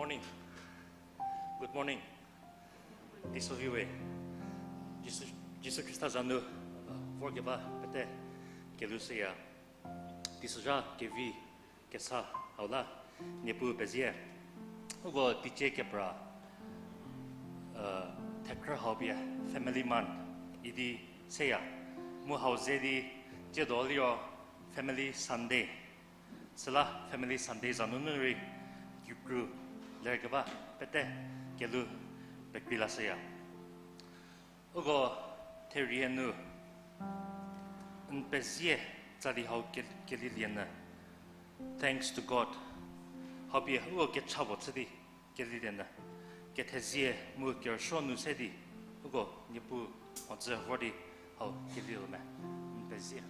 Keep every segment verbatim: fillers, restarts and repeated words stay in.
Morning. Good morning. Teiso viwe. Jisu, Jisu Khrista za nu, uh, vorkeba pete kelhou shüya. Teisozha kevi kesa hau la, Niepuu pezie. Uko teicie kepra, uh, thekhrü hau pie Family Month idi seya. Mu hau ze di tsiedo liro Family Sunday. Süla Family Sunday za nunu rei kikru lerkeba pete kelhou pekrei lashüya. Uko therie nu, n pezie tsali hau ke-, kelilienyü. Thanks to God. Hau pie uko kecha puo chü di kelilienyü. Kethezie mu kerüsuo nu se di, uko Niepuu mhodzü vor di hau kelilie me. N pezie.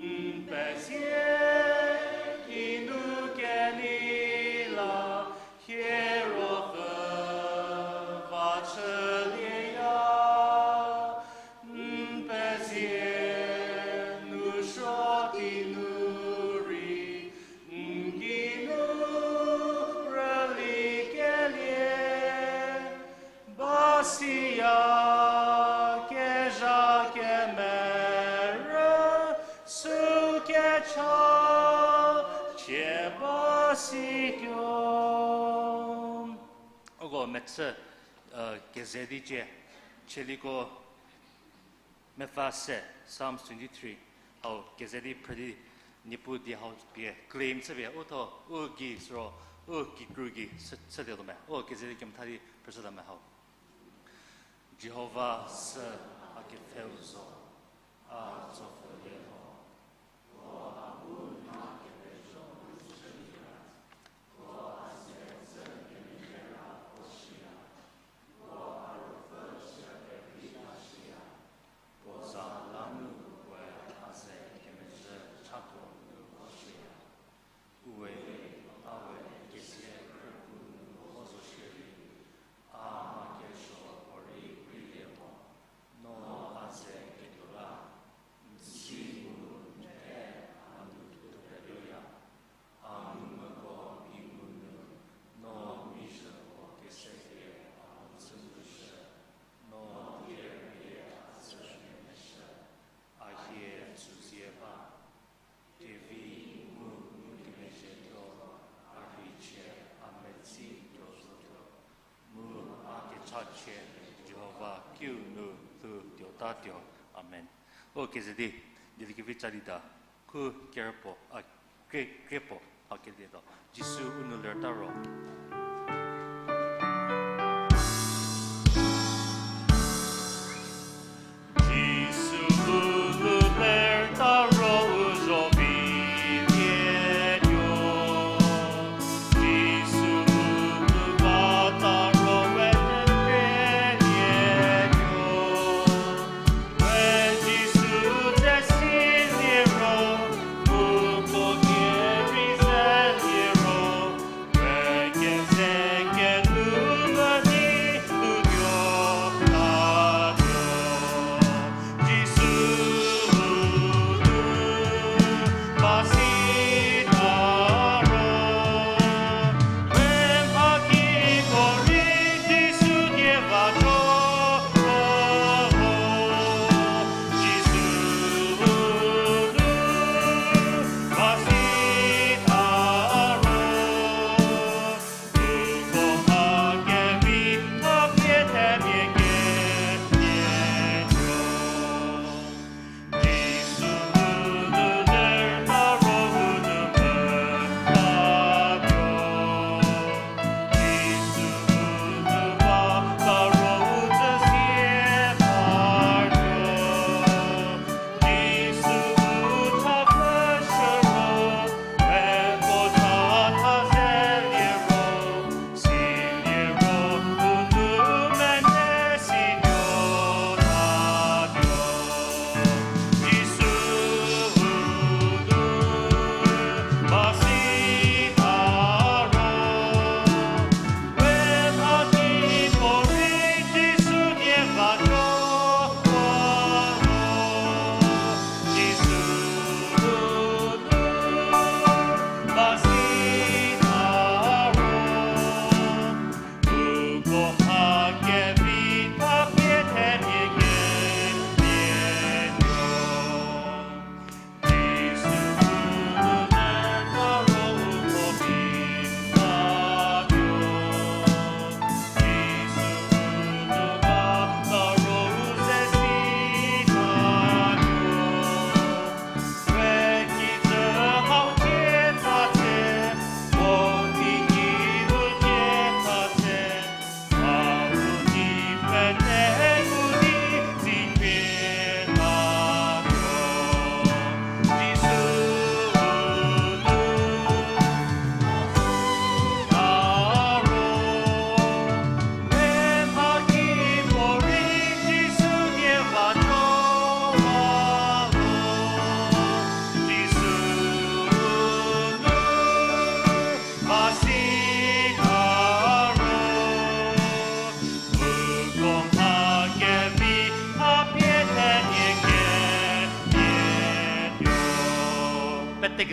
N pezie kinu kenei la, hie ruopfü va chülieya. N pezie nu suo kinu rei, n kinu rülikelie. Ba siya kezha kemerü, süu kecha chie ba situo. Uko mechü, uh, keze di cie, chieliko mepfü se, Psalms twenty-three, hau keze di phrü di Niepuu die hau pie claim chüpie, u tho, u gei süro, u kikru gei chü, chülie tuo me, u keze di kemetha di phrüshüta me hau. Jihova sü a kepfheu zo, a tsopfhülie lho. Puo za la nu puoe a ze kemezhü chatuo nu voshüya. Uwe, a we kesia khrüku nu vo zo shierei, a mha kesuo puorei kreilie mo, no a ze ketuo la, n si mu n the a nu tuoketuoya. A ngumvüko mhi ngu nu, no mizhüko kesekie a mhodzü nu shü, no kierüpie a tsü mia meshü, a hie tsüzie ba. Kevi mu ngukemezhie tuo, a rheichie a metsi tuo zotuo, mu a kechachie Jihova kiu nu lhou tuotatuo. Amen. O keze di, dieliekevi chadita, khu kerüpuo, a, krie, kriepuo, a kedietuo. Jisu u nou lerta ro. Jisu u nou lerta ro u zo vivietuo. Jisu u nou bata ro we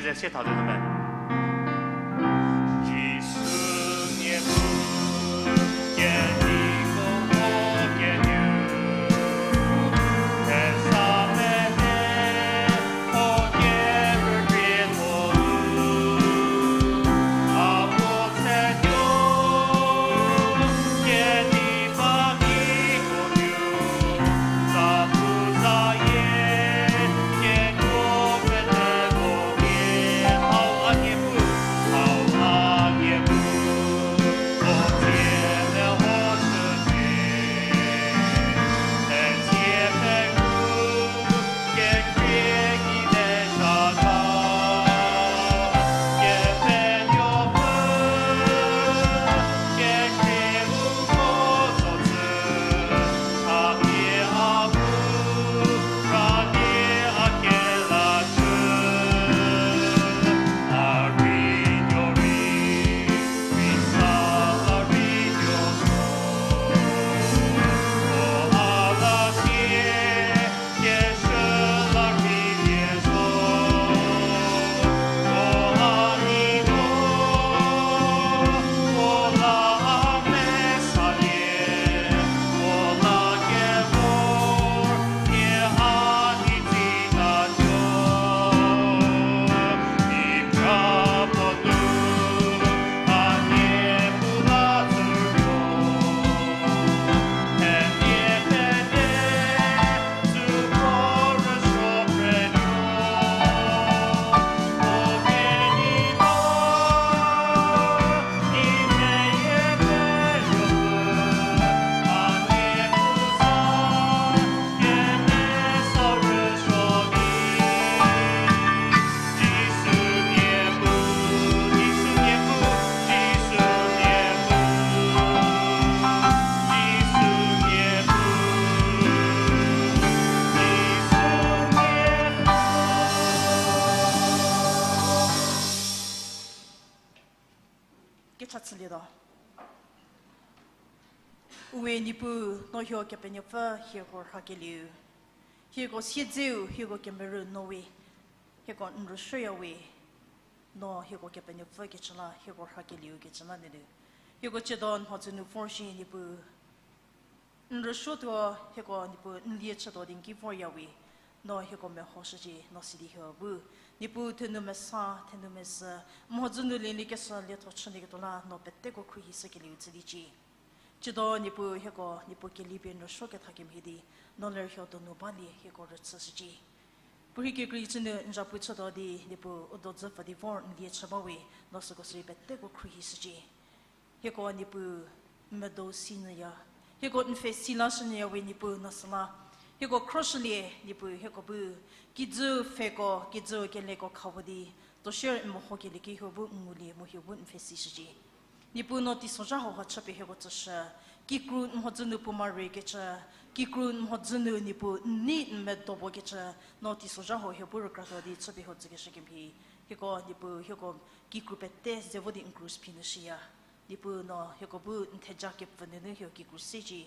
Ze sie tha tuo me. Jisu nie bu, kedi ko mo kenu, esa me he, o kerükrie tuo, a puo se tuo, kedi ba ki ko nu, za pu za ye, Kecha chülietuo. Uwe Niepuu, no hieko Kepenuopfü hieko rhakelieu. Hieko siedzeu, hieko kemerü no we. Hieko n rüsuoya we. No hieko Kepenuopfü kecü la, hieko rhakelieu kecü la nunu. Hieko tsiedo n mhodzü nu vor shi Niepuu. N rüsuotuo hieko Niepuu n lie chütuo di n ki vorya we. No hieko mehoshücie, no sidi hie bu. Niepuu thenou mesa, thenou mesü, mhodzü nu lieliekeshü lietho chülieketuo la, no peteko khruohi shükelieu chüliecie. Tsiedo Niepuu hieko, Niepuu kelipie n rüsuo ketha kemhie di, no ler hieko donu balie hieko rüchüshücie. Puorhi kekreikecü nu n zapu chütuo di, Niepuu u dodzü pfü di vor n lie chü ba we, no süko sirei peteko khruohi shücie. Hieko Niepuu n medo si nyüya. Hieko n pfhe si lashü nyüya we Niepuu no süla. Hieko khroshülie Niepuu hieko bu. Kijü pfheko, kijü keleko khawa di. Tosher n mehokelie ki hie bu n ngulie mu hie bu n pfhe si shücie. Niepuu no teisozha hau ha chüpie hieko tsüshü. Kikru n mhodzü nu puoma rei kecü. Kikru n mhodzü nu Niepuu n nei n medo bo kecü. No teisozha hau hie bu rükratuo di chüpie hieko tsükeshü kemhie. Hieko Niepuu hieko kikru pete ze vo di n krus phi nu shüya. Niepuu no hieko bu n theja kepfü nunu hieko kikru secie.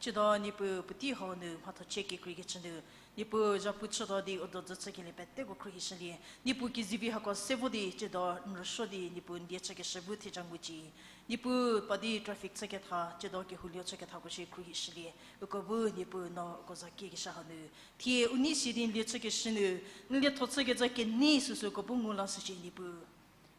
Tsiedo Niepuu puotei hau nu mhatho chie kekreikecü nu, Niepuu zapu chütuo di u dodzü chükelie peteko khruohi shülie. Niepuu kezivi hako se vo di tsiedo n rüsuo di Niepuu n die chükeshü bu theja ngucie. Niepuu pa di traffic chüketha, tsiedo kehoulie chükethako shie khruohi shülie. Uko bu Niepuu no uko za kiekeshü hanu. Thie u nei si di n lie chükeshü nu, n lietho chükecü kenei süsü uko bu ngu lashücie Niepuu.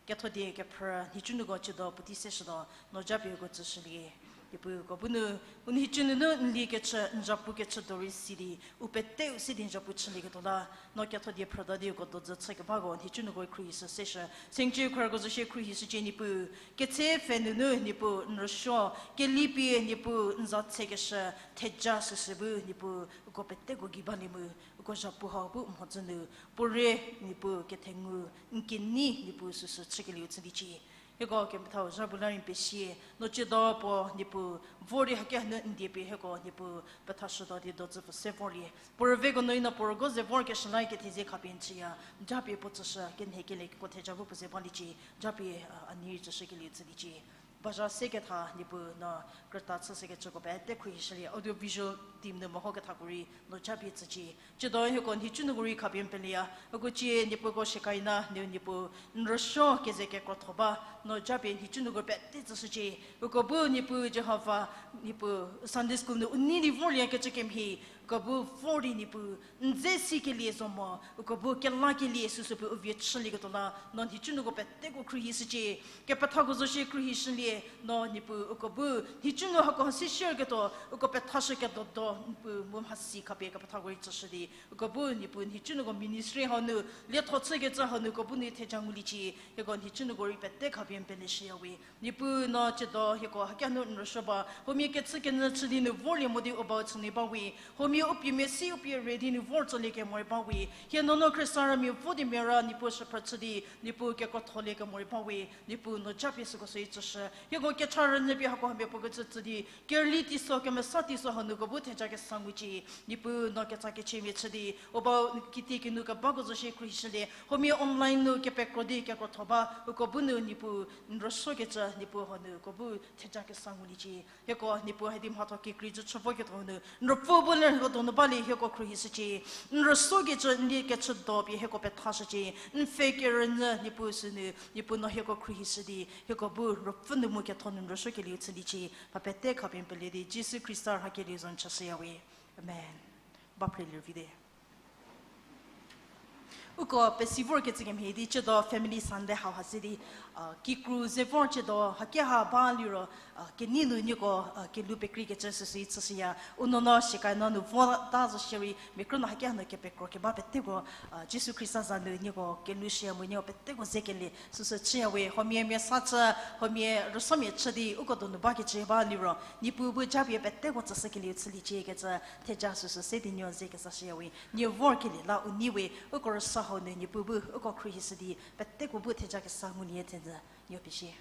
Ketho die kephrü nhicumiko tsiedo puotei seshütuo, no japie uko tsüshülie. Niepuu uko bu nu, u nhicumia nunu n liekecü, n zapukecü dorei si di, u peteu si di n zapu chülieketuo la, no ketho die phrüta di uko dodzü chükebako nhicumiko khruohi shü seshü, sengcie khrüko zo shie khruohi shücie Niepuu, ketse pfhe nunu Niepuu n rüsuo, kelipie Niepuu n za tsekeshü, theja süsü bu Niepuu uko peteko gei balie mu, uko zapu hau bu mhodzü nu, puorei Niepuu kethengu, n kenei Niepuu süsü chükelieu chüliecie. Hieko kemethau zhapu la rei n pesie, no tsiedo puo Niepuu, vor di haki hanu n die pie hieko Niepuu, pethashütuo di dodzü pfü se vorlie. Puo rüveko no ino puo rügo ze vorkeshü la kethezie khapie n chüya, japie puo tsüshü, kenhekelieko theja bu puo ze baliecie, japie, a, a nei rei tsüshükelieu chüliecie. Baza seketha Niepuu no krüta chüshükecüko pete khruohishülie, audio visual team nu mehokethako rei no japie tsücie. Tsiedo hieko nhicunuko rei khapie n peleya, uko cie Niepuuko Shekinah nu Niepuu n rüsuo keze kekrotho ba, no japie nhicunuko pete tsüshücie. Uko bu Niepuu Jihova, Niepuu Sunday school nu u nei di vorliekecü kemhie, uko bu vor di Niepuu n dze sikelie zo mo, uko bu kelakelie süsü pie u vie chülieketuo la, no nhicunuko peteko khruohishücie. Kepethako zo shie khruohishülie, no Niepuu uko bu nhicunu hako hasi shierketuo, uko pethashü kedodo, Niepuu mu mhasi khapie kepethako rei tsüshü di, uko bu Niepuu nhicunuko ministry hau nu lietho chükecü hau nu uko bu nu theja nguliecie. Hieko nhicunuko rei pete khapie n peleshüya we. Niepuu no tsiedo hieko hakia nu n rüsuo ba, huomia kechükenyü chü di nu vorlie mo di u bau chünyü ba we. Huomia u pie mesi u pie re di nu vor tsoliekemo rei ba we. Hie nuonuo Khrista ramia vo di mia ra Niepuu shüphrü chü di Niepuu kekrotholie kemo rei ba we. Niepuu no japie süko sü tsüshü. Hieko kecha rünyü pie hako hamia puo kecü tsü di kerüli teiso kemesa teiso hau nu uko bu theja kesa ngucie. Niepuu no ketsa kechümia chü di u bau kitiekinu kebako zo shie khruohishülie. Huomia online nu kepekro di kekrotho ba uko bu nu Niepuu n rüsuokecü Niepuu hau nu uko bu theja kesa nguliecie. Hieko Niepuu hadi mhatho kekreicü chü voketuo nu n Ruopfü bu ler hieko donu balie hieko khruohishücie. N rüsuokecü n lie kechü do pie hieko pethashücie. N pfhe kerünyü Niepuu sünu Niepuu no hieko khruohishü di hieko bu Ruopfü nu mu ketho nu n rüsuokelieu chüliecie. Pa pete khapie n pele di Jisu Khrista rhakelieu za nu chashüya we. Amen. Ba phrelie vite. Uko pesi vorkecü kemhie di tsiedo Family Sunday hau ha se di, kikru ze vor tsiedo hakia ha ba liro, kenei nu nieko, kelu pekreikecü süsü chüshüya. U nuonuo Shekinah nu vota zo shierei, mia krünuo hakia nu kepekro keba peteko, Jisu Khrista za nu nieko kelu shüya mu nieko peteko zekelie süsü chüya we. Huomia mia sa chü, huomia rüsuomia chü di uko donu bakecü ba liro, Niepuu bu japie peteko tsüshükelieu chüliecie kecü theja süsü se di nieko ze kezashüya we. Nieko vorkelie la u nei we, uko rüsa hau nu Niepuu bu uko khruohishü di peteko bu theja kesa ngulie thenyü nieko pezie.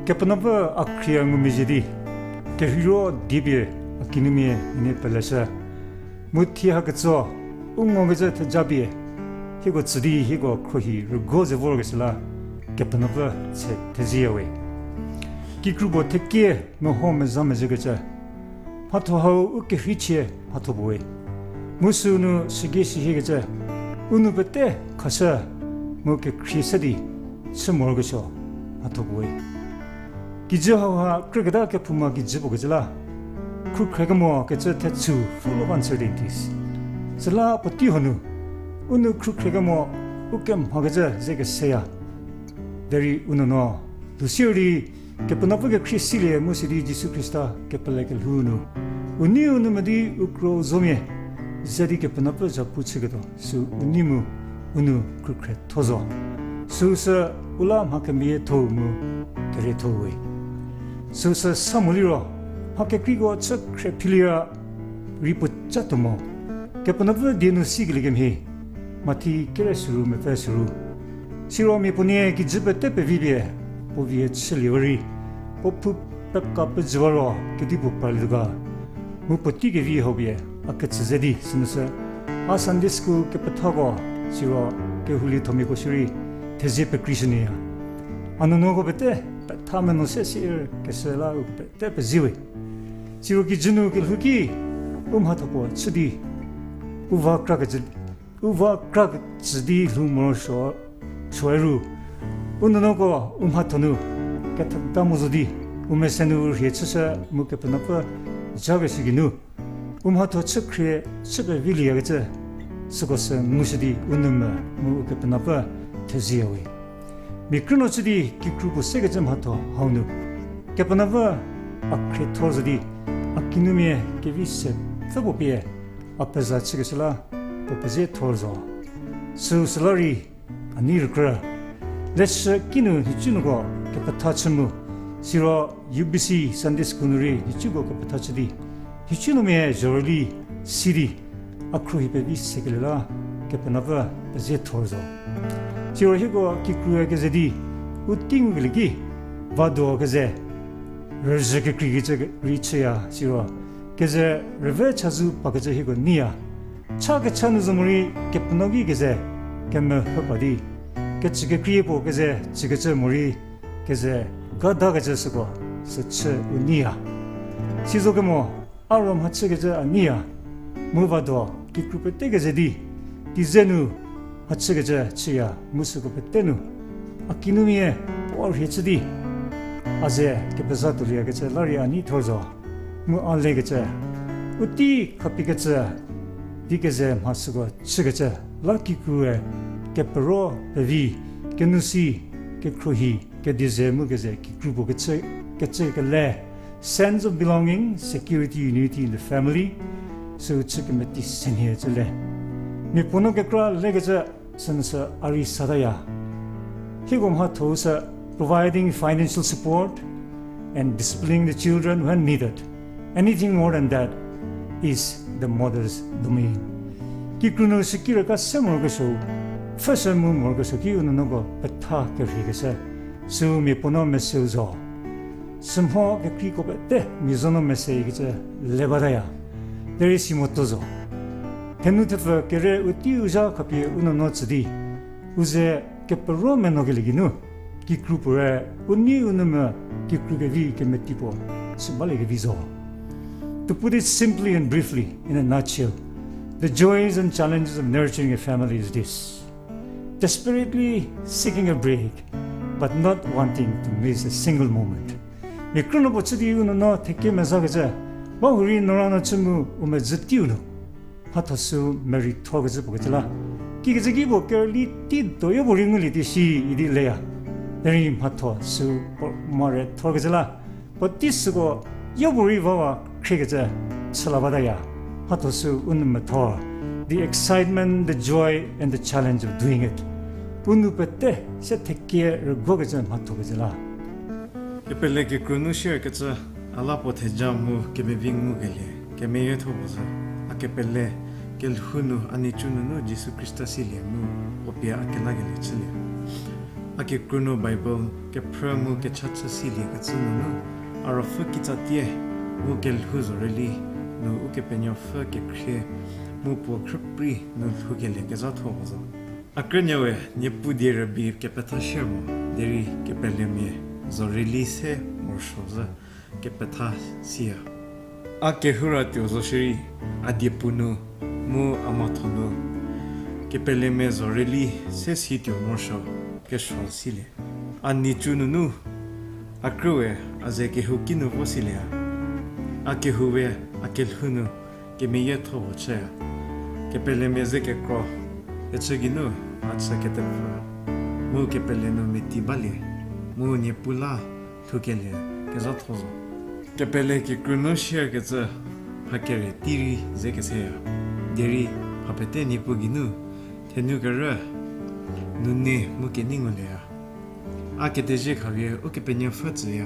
Kepenuopfü a khrie ngumezhie di, kerheiro diepie a kinumia nie peleshü. Mu thie hakecü, u ngokecü thejapie, hieko tsü di hieko khruohi rüguo ze vorkeshü la, Kepenuopfü thezie we. Kikru puo thekie meho mezha mezhükecü, mhatho hau u kerheichie mhatho puo we. Mu sünu sügei shihiekecü, u nou pete khashü mu kekhrie se di chü morokesuo mhatho puo we. Kijü hauha krüketa kephouma kijü puo kecü la, khrükhrekemo kecü thechü full of uncertainties. Süla puotei huo nu, u nou khrükhrekemo u kemhakecü ze keseya. Derei u nuonuo lhousie di, Kepenuopfü kekhrie silie mu sidi Jisu Khrista kepele kelhou nu, u nei u nou medi u kro zomia ze di Kepenuopfü zhapu chüketuo sü u nei mu u nou khrükhretho zo. Süsü u la mha kemeyietho mu kerietho we. Süsü sa moliro, mha kekreiko chü khrie philira rei puo ca tuo mo. Kepenuopfü die nu sikelie kemhie, Mathi kere suru mepfü suru. Siro mia puo nie kijü pete pevipie, puo vie chülie we rei, puo phou peka pejüwa ro kedipuo parlietuo ga. Mu puotei kevi haupie a ketsü ze di sünu sü, a Sunday school kepethako, siro kehouliethomiako shierei thezie pekreishünyüya. A nuonuoko pete petha menuo se sier keshü la u pete pezie we. Siro kijü nu kelhou ki u mhatho puo chü di u va kra kecü, u va kra kecü di lhou morosuo, suoe ru, u nuonuoko u mhatho nu ketheda mo zo di, u mese nu rhie chüshü mu Kepenuopfü jakeshü geinu, u mhatho chü khrie chü peviliyakecü, süko sü ngushü di u nou me mu Ukepenuopfü thezieya we. Mia krünuo chü di kikru puo sekecü mhatho hau nu, Kepenuopfü a khriethor zo di, a kinumia kevi se pfü puo pie a peza chükeshü la puo pezie thor zo. Süu süla rei a nei rükrü. Leshü kinu nhicunuoko kepetha chü mu, siro U B C Sunday School nu rei nhicuko kepetha chü di, nhicunuomia zhorüli si di, a khruohi pevi sekelie la Kepenuopfü pezie thor zo. Siro hieko kikrue keze di u tei ngukelie ki, vado keze rüzhü kekreikecü rei chüya, siro keze rüve chazou pakecü hieko neiya. Cha kecha nu zo morei Kepenuopfü keze kemehü pa di, kecü kekrie puo keze chükecü morei keze gadakecü süko sü chü u neiya. Sizo kemo, a ro mhachükecü a neiya, mu vado kikru pete keze di, teize nu mhachükecü chüya mu süko pete nu a kinumia puo rhie chü di, a ze kepeza tuolieyakecü la rei a nei thor zo. Mu a lekecü, u tei khapikecü di keze mha süko chükecü la kikrue kepero pevi, kenou si, kekhruohi, kedize mu keze kikru puo kecü, kecü kele, sense of belonging, security, unity in the family, süu chü kemeti senhie cü le. Mia puonuo kekra lekecü sünu sü a rei sataya. Hieko mhatho-u sü providing financial support and disciplining the children when needed. Anything more than that is the mother's domain. Kikru nu süki rüka se morokesuo, pfhüshü mu morokesuo ki u nuonuoko petha kerheikeshü, süu mia puonuo meseu zo. Sümho kekreiko pete mia zuonuo meseyakecü le bataya. Derei si motuo zo. Thenu thepfü kere u tei u zha khapie u nuonuo tsü di, u ze kepero menuokelie geinu, kikru puorei u nei u nou me kikru kevi kemeti puo chü baliekevi zo. To put it simply and briefly, in a nutshell, the joys and challenges of nurturing a family is this: desperately seeking a break, but not wanting to miss a single moment. Mia krünuo puo chü di u nuonuo thekie mezakecü, ba hurei nora no chü mu u medzü teiu nu mhatho süu merei thorkecü puo kecü la, kikecü ki puo kerüli tei doyo puorei ngulie di shi idi leya. Derei mhatho süu puo mare thorkecü la, puotei süko yopuorei vawa khriekecü chü la bataya. Mhatho süu u nou methor, the excitement, the joy, and the challenge of doing it. U nou pete se thekie rüguokecü mhathokecü la. Kepele kikru nu share kecü, a la puo theja mu kemevi ngukelie kemeyietho puo zü, a kepele kelhou nu a nhicu nunu Jisu Khrista silie mu puo pie a kelakelie chülie. A kikru nu Bible kephrü mu kecha chü siliekecü nunu, a ruopfü kitsatie mu kelhou zoreli nu Ukepenuopfü kekhrie mu puo khrüprei nu lhoukelie kezhatho puo zo. A krünuoe Niepuu die rübei kepetha shie mo, derei kepelemia zoreli se morosuo zhü kepetha siya. A kehoura tuo zo shierei, a diepu nu mu a mhatho nu kepelemia zoreli se situo morosuo kesuo silie. A nhicu nunu a krüwe a ze kehouki nu vo silieya. A kehou we a kelhou nu kemeyietho puo chüya. Kepelemia ze kekro kechü geinu a chü ketepfü, mu kepele nu meti balie, mu Niepuu la lhoukelie kezhatho zo. Kepele kikru nu shierkecü mha kere tei rei ze keseya, derei mha pete Niepuu geinu thenu kerü nune mu kenei ngulieya. A kethezie khapie Ukepenuopfü tsüya,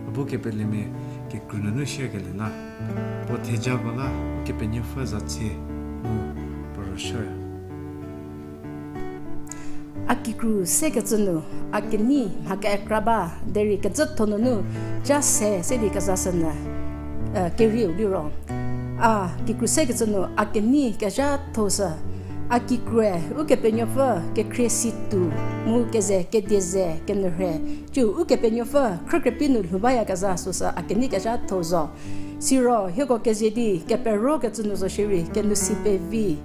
a bu kepelemia kikru nunu shierkelie la, puo thejako la Ukepenuopfü za tse mu puo rüsuoya. A kikru sekecü nu, a kenei mha kekra ba, derei kecütho nunu, ca se se di kezashü nyü, kerieu liro. A kikru sekecü nu, a kenei kezhatho sü, a kikrue Ukepenuopfü kekhrie situ, mu keze kedie ze kenyü rhe, ciu Ukepenuopfü khrükrepie nu lhou bayakezha süsü a kenei kezhatho zo. Siro hieko keze di keperokecü nu zo shierei, kenyü si pevi,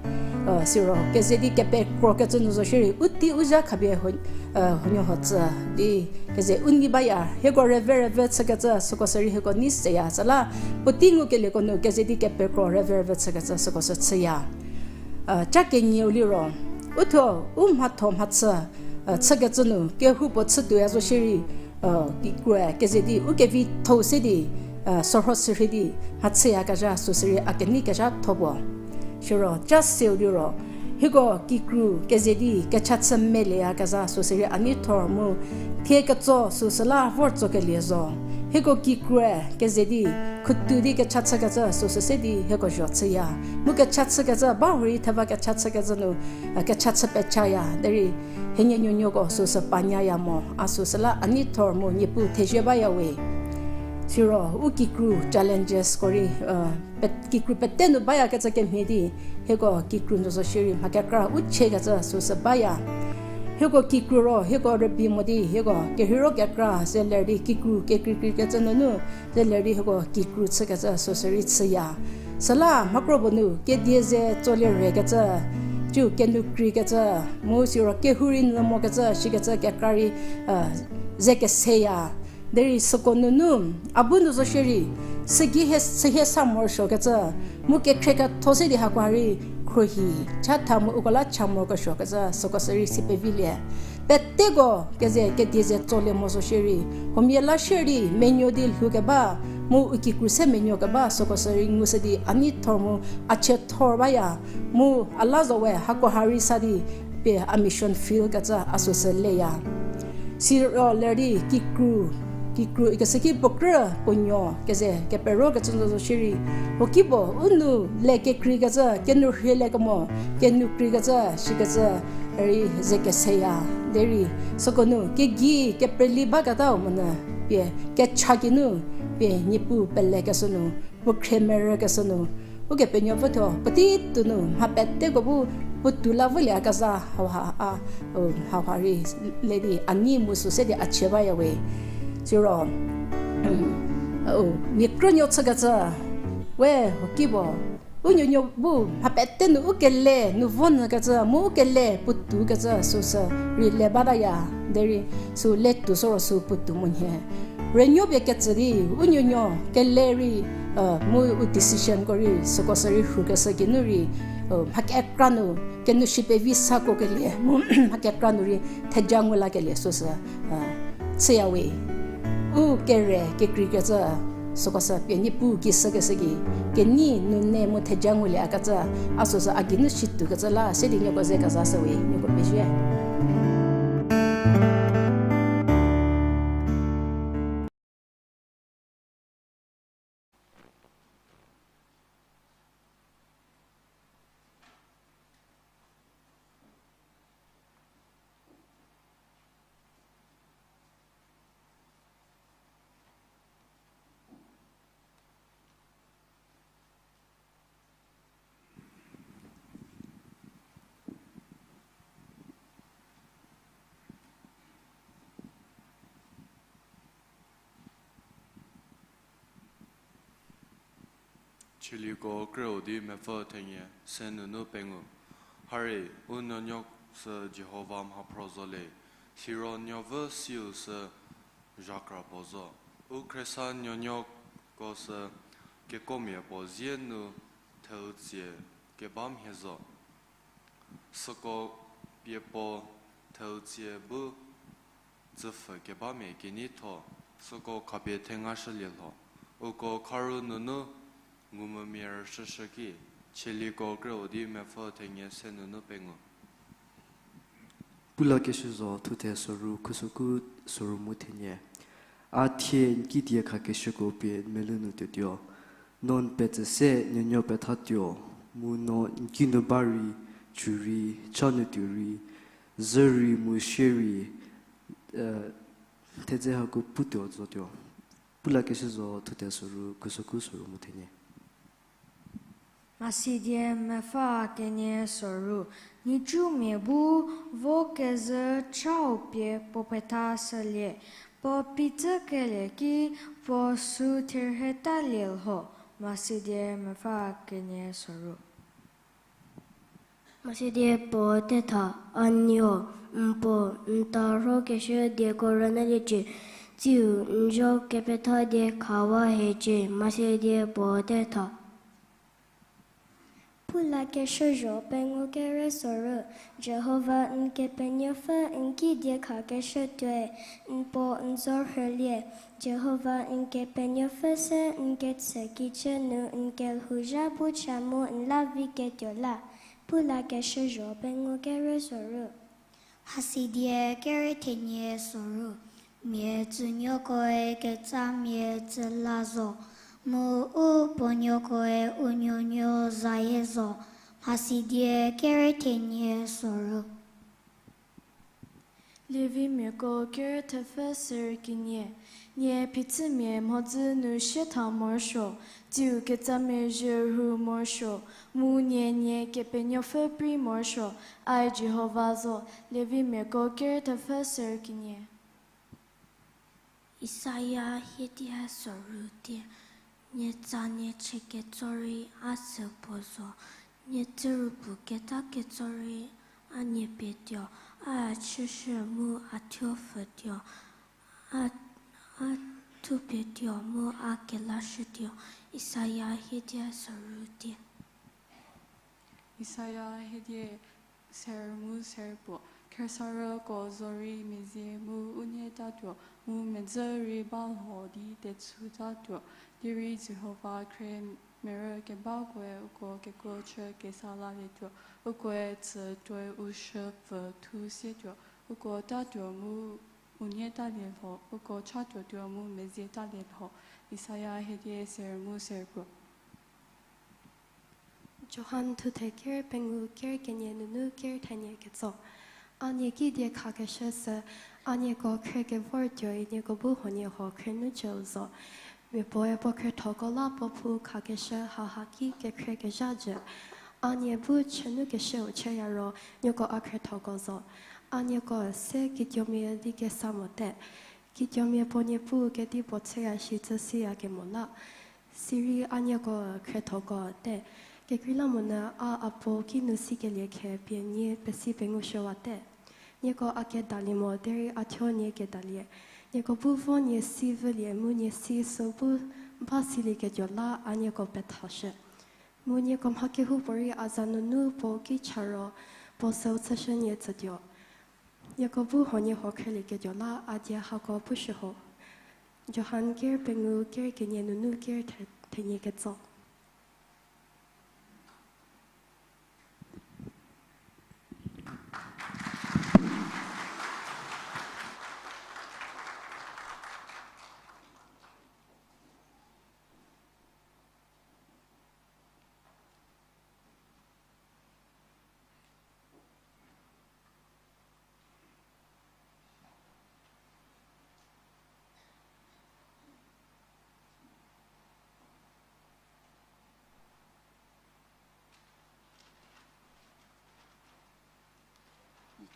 siro keze di kepekrokecü nu zo shierei, u tei u zha khapie huonuoho tsü di keze u nei baya, hieko rüve rüve chükecü süko sürei hieko nei seya, süla puotei ngukelieko nu keze di kepekro rüve rüve chükecü süko sü chüya. Ca kenieu liro, u thuo u mhatho mhachü chükecü nu kehoupuo chütuoya zo shierei, kikrue keze di u kevitho se di, sorho sürhei di mhachüyakezha süsürei a kenei kezhatho puo. Siro ca seu liro, hieko kikru keze di kecha chü melieyakezha süsürei a neithor mu thie ketso süsü la vor tsokelie zo. Hieko kikrue keze di khutu di kecha chükecü süsü se di hieko zho chüya. Mu kecha chükecü ba hurei theva kecha chükecü nu, kecha chü pechaya, derei hienie nuonuoko süsü panyaya mo, a süsü la a neithor mu Niepuu thezie baya we. Siro u kikru challengesko rei, kikru pete nu bayakecü kemhie di, hieko kikru nu zo shierei mha kekra u chiekecü süsü baya. Hieko kikru ro, hieko rübei mo di, hieko kerheiro kekra ze ler di kikru kekreikreikecü nunu, ze ler di hieko kikru chükecü süsürei chüya. Süla mhakro puo nu kedie ze tsolie rekecü, ciu kenyü kreikecü, mu siro kehou rei nyü mokecü shikecü kekra rei ze keseya. Derei süko nunu, a bu nu zo shierei, sügei hie, sühie sa morosuokecü, mu kekhrie ketho se di hakoha rei khruohi, chatha mu uko la cha morokesuokecü süko sürei si pevilie. Peteko keze kedie ze tsolie mo zo shierei, huomia la shierei menuo di lhoukeba, mu u kikru se menuo keba süko sürei ngushü di a neithor mu a chiethor baya, mu a la zo we hakoha rei sa di pie a mission field kecü a süsü leya. Siro ler di kikru, kikru ikeshüki puo krü puo nuo keze keperokecü zo shierei, huokipuo u nu le kekreikecü, kenyü rhieliekemo, kenyü kreikecü shikecü rei ze keseya. Derei süko nu kegei kepreli baketau monyü, pie kecha geinu, pie Niepuu pelekeshü nu, puo khrie merükeshü nu, Ukepenuopfü thuo puotei tuo nu mha peteko bu puotou la vülieyakezha hauha a, hauha rei le di a nei mu sü se di a chie baya we. Siro, mia krünuo chükecü, we huokipuo, u nuonuo bu mha pete nu u kele nu vo nyükecü mu u kele puotoukecü süsü rei le bataya, derei sü le tuo süro sü puotou monyü. Rünuo pie ketsü di, u nuonuo kele rei, mu u decisionko rei süko sürei rhukeshü geinu rei, mha kekra nu, kenyü shi pevi sakokelie, mu mha kekra nu rei theja ngu lakelie süsü chüya we. U kere kekreikecü süko sü pie Niepuu ki shükeshü ki, kenei nune mu theja nguliekecü, a süsü a geinu shitoukecü la se di nieko ze kezashü we, nieko pezie. Chieliko krüu di mepfü thenie se nunu pengou. Hari, u nuonuo sü Jihova mhaphro zo le, siro nuovü siu sü zhakra puo zo. U khriesa nuonuoko sü kekomia puo zie nu theu tsie keba mhie zo. Süko pie puo theu tsie bu tsüpfü kebamia kenei tho, süko khapie thengashülie lho. Uko kharu nunu ngumvümia rüshüshü ki, Chieliko krüu di mepfü thenie se nunu pengou. Pulakeshü zo thuthe soru khusoku soru mu thenie. A thie n ki die khakeshüko pie n melou nu tuotuo. No n petsü se nuonuo pethatuo, mu no n kinu ba rei, cü rei, cha nu tuo rei, zhü rei mu sie rei, thedze hako putuo zotuo. Pulakeshü zo thuthe soru khusoku soru mu thenie. Mhasidie mepfü kenie soru. Nhicumia bu vo kezhü chau pie puo pethashülie, puo pitsükelie ki puo sü therhetalie lho. Mhasidie mepfü kenie soru. Mhasidie puo tetha. A nuo, n puo, n tarhokeshü dieko rünyüliecie, tsiu n zo kepetha die khawa hiecie. Mhasidie puo tetha. Pulakeshü zo pengou kere soru. Jihova n Kepenuopfü n ki die khakeshü tuoi, n puo n zo rhülie. Jihova n Kepenuopfü se n ketsü kicü nu n kelhouzha bu cha mu n la vi ketuo la. Pulakeshü zo pengou kere soru. Mhasidie kere thenie soru. Mia tsünuokoe ketsamia tsüla zo, mu u puonuokoe u nuonuo zayie zo. Mhasidie kere thenie soru. Levimiako kere thepfü serü kenie. Nie phichümia mhodzü nu sietha morosuo, tsiu ketsamia zhürhu morosuo, mu nie nie Kepenuopfü prei morosuo, ai Jihova zo. Levimiako kere thepfü serü kenie. Isaia hiedie soru tie. Nie tsa nie chie ketso rei a sü puo zo, nie tsüru pu keta ketso rei a nie pie tuo, a chüshü mu a thuo pfhütuo, a, a thupie tuo mu a kelashütuo. Isaia hiedie soru tie. Isaia hiedie serü mu serü puo. Khriesaruoko zorei mezie mu unie tatuo, mu medzü rei ba lho di tetsu tatuo. Derei Jihova khrie merü kebakoe uko kekuo chü kesa lalietuo, ukoe tsü tuoi u shüpfü thu sietuo, uko tatuo mu unie talie lho, uko chatuotuo mu mezie talie lho. Isaia hiedie serü mu serü puo. Johan thuthe ker pengou ker kenie nunu ker thenie ketso. A nie ki die khakeshü sü, a nieko khrie kevortuoi nieko bu huoniehuo khrie nu cüu zo. Mia puoe puo khriethoko la puo phou khakeshü hauha ki kekhrie kezha jü. A nie bu chünukeshüu chüya ro nieko a khriethoko zo. A nieko se kituomia di kesa mote. Kituomia puo niepuu kedipuo chüya shi tsü siya kemo la. Sirei a nieko khriethoko te. Kekreilamonyü a a puo kinu sikelie khe pie nie pesi pengushüwate. Nieko a kedalie mo derei a thuo nie kedalie. Nieko bu vo nie si vülie mu nie si sü bu ba silieketuo la a nieko pethashü. Mu nieko mha kehoupuorei a za nunu puo ki cha ro, puo süu chüshü nie tsütuo. Nieko bu huoniehuo khrelieketuo la a die hako pushü ho. Johan ker pengou ker kenie nunu ker the-, thenie ketso.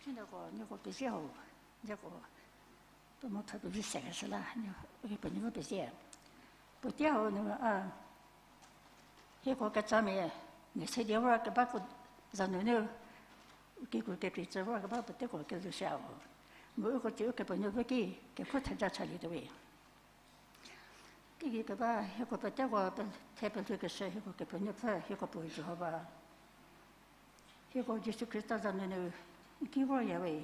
Nieko, nieko pezie ho, nieko, puo mo tha pevi sekeshü la, nie, Ukepenuopfü pezie. Puotei hau nu a, Hieko ketsamia, mia se di vor kebako za nunu, kikru kekrei tsü vor keba peteko kelushüya ho. Mu uko tsie Ukepenuopfü ki, kekhro theja chalietuowe. Teigei keba hieko peteko pe-, the pelhou keshü hieko Kepenuopfü, hieko puo Jihova. Hieko Jisu Khrista za nunu ki voryawe.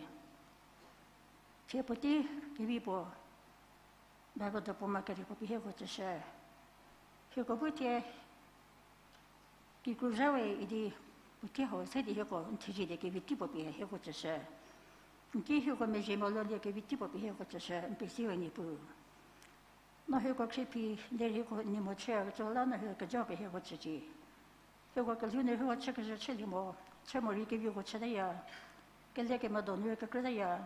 Thie puotei kevi puo, Bible dopuo ma kerieko pie hieko tsüshü. Hieko bu thie kikru zhawe idi puotei hau se di hieko n thezie di kevi tei puo pie hieko tsüshü. N ki hieko mezhie moluolie kevi tei puo pie hieko tsüshü, n pezie we Niepuu. No hieko khriephi, derei hieko n nei mo chüyakecü la no hieko kejo pie hieko tsücie. Hieko kelhou nu hieko chükezhü chülie mo, chü morei keviko chütaya, kele kemedonu kekrütaya.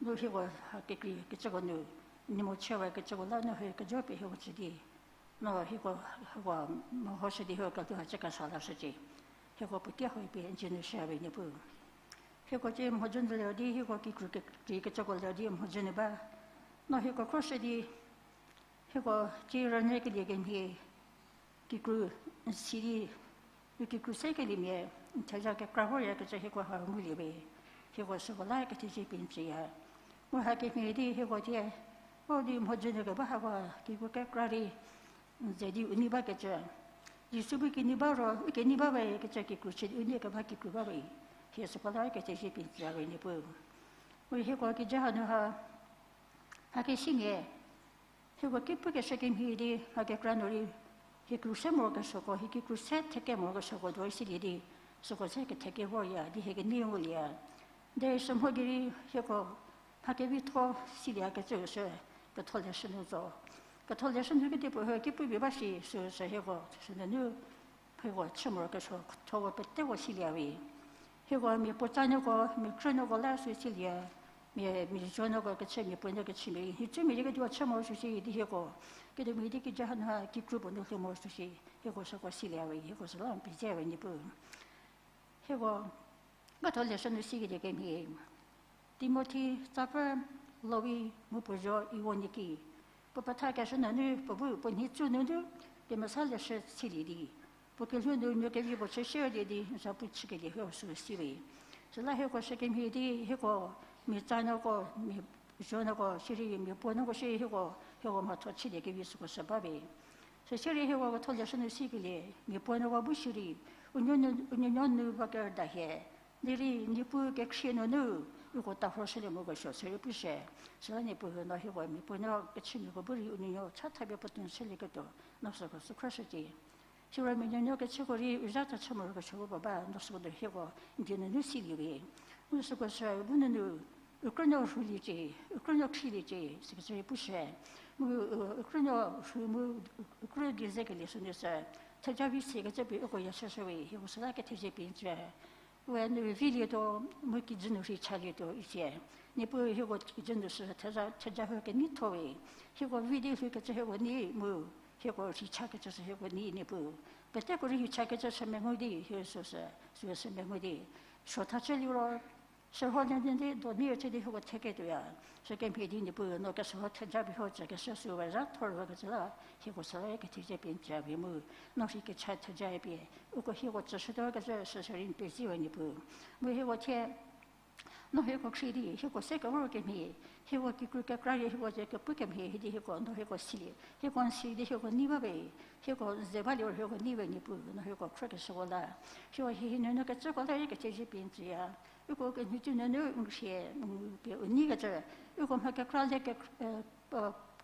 No hieko ha kekrei kecüko nu, n nei mo chüwakecüko la no hieko kejo pie hieko tsü di. No hieko, hieko mehoshü di hieko kelhou ha chü kesa lashücie. Hieko puotei hau pie n dzie nu shüyawe Niepuu. Hieko tsie mhodzü nu ler di, hieko kikru kekrei kecüko ler di mhodzü nu ba. No hieko khroshü di, hieko tsie rünyükelie kemhie, kikru n si di, u kikru sekeliemia, n theja kekra voryakecü hieko ha nguliewe. Hieko süko la kethezie pie n tsüya. Mu hakemhie di hieko thie, u di mhodzü nu keba hako kikru kekra di, n ze di u nei bakecü. Jisu bu kenei ba ro, u kenei ba we kecü kikru chü di u nei keba kikru ba we. Hie süko la kethezie pie n tsüyawe Niepuu. Mu hieko kija hanu ha, hakesimia, hieko ki pukeshü kemhie di, hakekra nu rei, hie kikru se morokesuoko, hie kikru se theke morokesuoko do isilie di, süko se ketheke vorya di hie kenei ngulieya. Derei sü mho gei rei hieko mha kevitho silieyakecü sü ketholeshü nu zo. Ketholeshü nu kedipuo hie ki pupie ba shi sü sü hieko sünunu hieko chü morokesuo thoko peteko silieya we. Hieko mia puotsanuoko, mia khrünuoko la sü silieya. Mia, mia zuonuoko kechü, mia puonuo kechü mia rei, hie cü mia di ketuo chü morosuo shi di hieko. Ketuo mia di kija hanu ha kikru puo nu lhou morosuo shi, hieko süko silieya we, hieko süla n pezie we Niepuu. Hieko ketholeshü nu sikelie kemhie, Timothi tsapfü Lowi mu puo zuo Iwoniki, puo pethakeshü nunu puo bu puo nhicu nunu kemesa leshü silie di, puo kelhou nu nuo kevi puo chü shierlie di n zapu chükelie hieko sü siwe. Süla hieko shükemhie di hieko mia tsanuoko, mia zuonuoko shierei mia puonuoko shierei hieko, hieko mhatho chülie kevi süko sü ba we. Sü shierei hieko ketholeshü nu sikelie, mia puonuoko bu shierei, u nuonuo, u nuonuo nu ba kerüda hie. Derei Niepuu kekhrie nunu, uko tarhoshülie mokesuo sürei pushü. Süla Niepuu no hieko mia puonuo kechümiako bu rei u nuonuo chatha pie puo tuoshülieketuo, no süko sü khroshücie. Siro mia nuonuo kechüko rei u zha tsa chü morokesuoko ba, no süko do hieko n die nunu silie we. Mu süko sü bu nunu, u krünuo rhuliecie, u krünuo khriliecie, sikecü rei pushü. Mu, u, u krünuo rhu mu, u krü die zekelie sünu sü, theja vi sikecü pie uko yashüshü we, hieko süla kethezie pie n tsü. We nu vilietuo, mu kijü nu rhei chalietuo isie. Niepuu hieko kijü nu sü theja, theja hie keneitho we. Hieko vi di lhoukecü hieko nei mu, hieko rhei chakecü sü hieko nei Niepuu. Peteko rei rhei chakecü sü mengu di, hie sü sü, sü sü mengu di. Suotha chü liro, sürho nyü di, donu chü di hieko theketuoya. Sükemhie di Niepuu no kesürho theja pie ho tsükeshü sü we zha thor kecü la, hieko süla kethezie pie n tsü we mu, no rhei kecha theja pie, uko hieko tsüshütuo kecü sü sürei n pezie we Niepuu. Mu hieko thie, no hieko khrie di, hieko se kevor kemhie, hieko kikru kekra rei hieko ze kepu kemhie, hidi hieko, no hieko silie, hieko n si di hieko nei ba we, hieko ze balie hieko nei we Niepuu, no hieko khrokeshüko la. Hieko hie hie nuonuo kecüko la rei kethezie pie n tsüya. Uko kenhicü nunu n khrie, n pie u nei kecü, uko mha kekra le ke,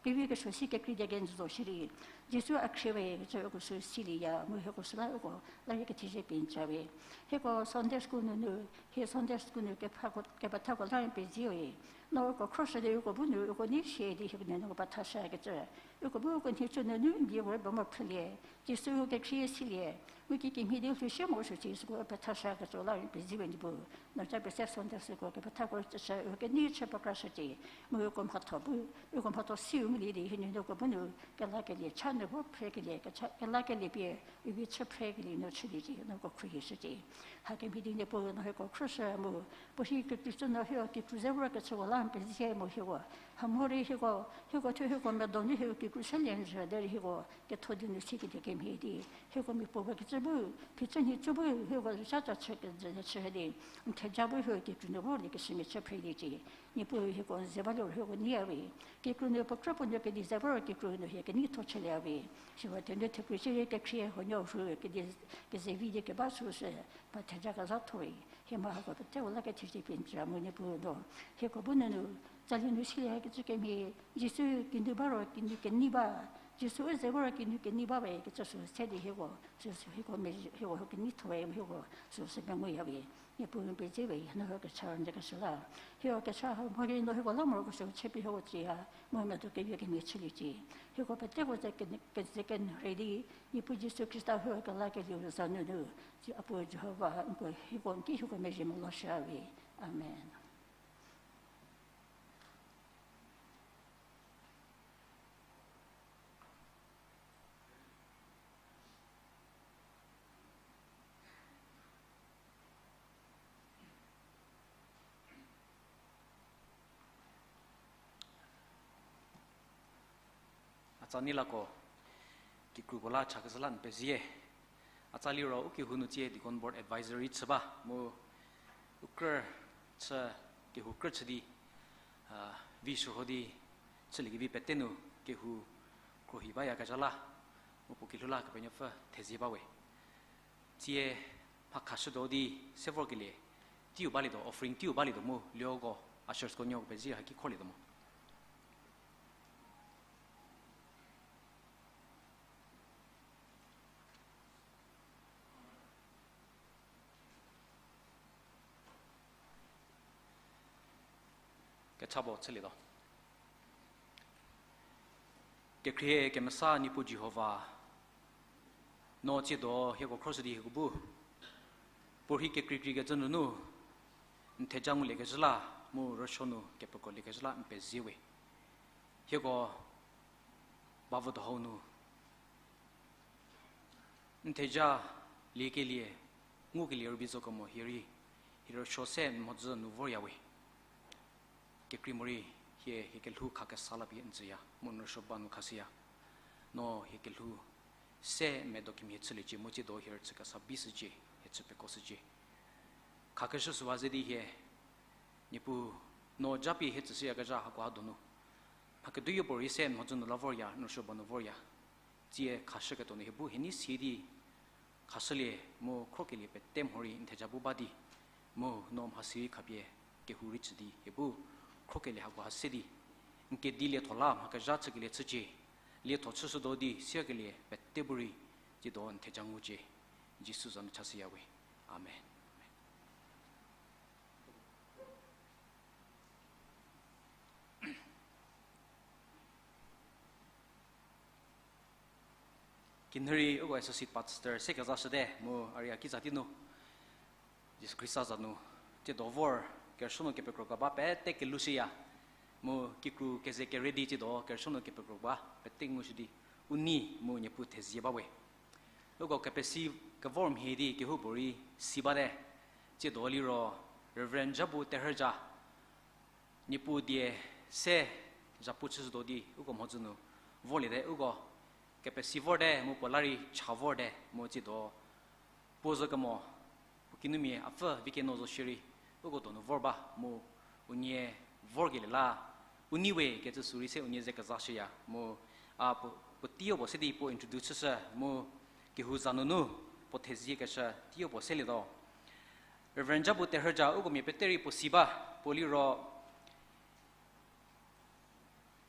kevi kesuo si kekrei die kenjü zo shierei, Jisu a khrie we kecü uko sü silieya, mu hieko süla uko la rei kethezie pie n tsü we. Hieko Sunday school nunu, hie Sunday school nu kepethako, kepethako la rei n pezie we. No uko khroshü di uko bu nu uko nei shie di hieko nuonuoko pethashü kecü. Uko bu uko nhicu nunu n die vor ba mo phrülie, Jisu kekhrie silie, mu kikemhie di lhou shie morosuo shi süko pethashü kecü la rei n pezie we Niepuu. No ca pese Sunday süko kepethako tsüshü, u kenei chü pekrashücie, mu uko mhatho bu, uko mhatho siu ngulie di hie nuonuoko bu nu kelakelie cha nu vo phrekelie, kecha, kelakelie pie, u vi chü phrekelie nu chüliecie, no uko khruohishücie. Hakemhie di Niepuu no hieko khroshü mu, puo hi kekreicü no hieko kikru ze vor kecüko a n pezie mu hieko, hamhorei hieko, hieko thuo hieko medo nu hieko kikru selie n zhü derei hieko ketho di nu sikelie kemhie di, hieko mia puo ba kecü bu, phichü nhicü bu hieko zü cha cha chü kezü chü di, n theja bu hieko kikru nu vorlie keshümia chü phreliecie. Niepuu hieko n ze ba liro hieko neiya we. Kikru nu puo krü puo nu kedi ze ba ro kikru nu hie keneitho chülie we. Siro thenu thepfu shierei kekhrie huonuo rhu kedi kezevi di keba süsü, pa theja kezhatho we. Hie mha hako pete u la kethezie pie n tsü mu Niepuu no, hieko bu nunu, tsali nu silie kecü kemhie, Jisu kinu ba ro kinu kenei ba, Jisu u ze ba ro kinu kenei ba we kecü sü se di hieko, süsü hieko mezhie, hieko, hieko keneitho we, hieko süsü menguya we. Niepuu n pezie we, no hieko kecha n ze keshü la. Hieko kecha ha mhorei no hieko la morokesuo chüpie hieko tsüya, mu medo kevi kemhie chüliecie. Hieko peteko ze ke-, keze kenei di, Niepuu Jisu Khrista hieko kelakelieu za nunu, a Puo Jihova, n ko hieko n ki hieko mezhie mu lo shüya we. Amen. Atsa neilako, kikruko la cha kezhü la n pezie. Atsa liro u kehou nu tsie Deacon Board Advisory chü ba mu u krü chü, kehou krü chü di, a, vi shürho di chüliekevi pete nu kehou khruohi bayakezha la mu puo kelhou la Kepenuopfü thezie ba we. Tsie mha khashütuo di se vorkelie teiu balietuo, offering teiu balietuo mu lioko ushersko nuoko pezie haki kholietuo mo. Kechabo chülietuo. Kekhrie kemesa Niepuu Jihova, no tsiedo hieko khroshü di hieko bu puorhi kekreikreikecü nunu n theja nguliekecü la mu rüsuo nu kepekrolie kezhü la n pezie we. Hieko ba vo dohou nu n theja liekelie, ngukelie rübei zo kemo hie rei, hie rüsuo se n mhodzü nu vorya we. Kekrei morei hie, hie kelhou khakesa la pie n tsüya mu n rüsuo ba nu khashüya. No hie kelhou se medo kemhie chüliecie mu tsiedo hie rüchü kesa bishücie, hie chü pekoshücie. Khakeshü süwa ze di hie, Niepuu, no japie hie tsüshüyakezha hako ha donu, mha keduyopuorei se n mhodzü nu la vorya, n rüsuo ba nu vorya. Tsie khashüketuo nu hie bu hie nei sie di khashülie mu khrokelie pete mhorei n theja bu ba di, mu no mhasi khapie kehou rei chü di hie bu khrokelie hako ha se di n kedi lietho la mha kezha chükelie chücie, lietho chüshütuo di siakelie pete bu rei tsiedo n theja ngucie. Jisu za nu chashüya we. Amen. Kinhürei uko associate pastor se kezashüte mu a rei a kitsa tei nu Jisu Khrista za nu tsiedo vor kerüsuo nu kepekro keba pete kelushüya, mu kikru keze kere di tsiedo kerüsuo nu kepekro ba pete ngushü di u nei mu Niepuu thezie ba we. Uko kepesi kevor mhie di kehoupuorei si bate, tsiedo liro Reverend Jabu Terhüja, Niepuu die se zhapu chüshütuo di uko mhodzü nu vorliete. Uko kepesi vorte mu puo la rei cha vorte mu tsiedo puo zo kemo, puo kinumia apfü vi keno zo shierei uko donu vor ba mu unie vorkelie la u nei we kecü sü rei se unie ze kezashüya mu a puo, puo teiyo puo se di puo introduce chüshü mu kehou za nunu puo theziekeshü teiyo puo selietuo. Reverend Jabu Terhüja uko mia pete rei puo si ba, puo liro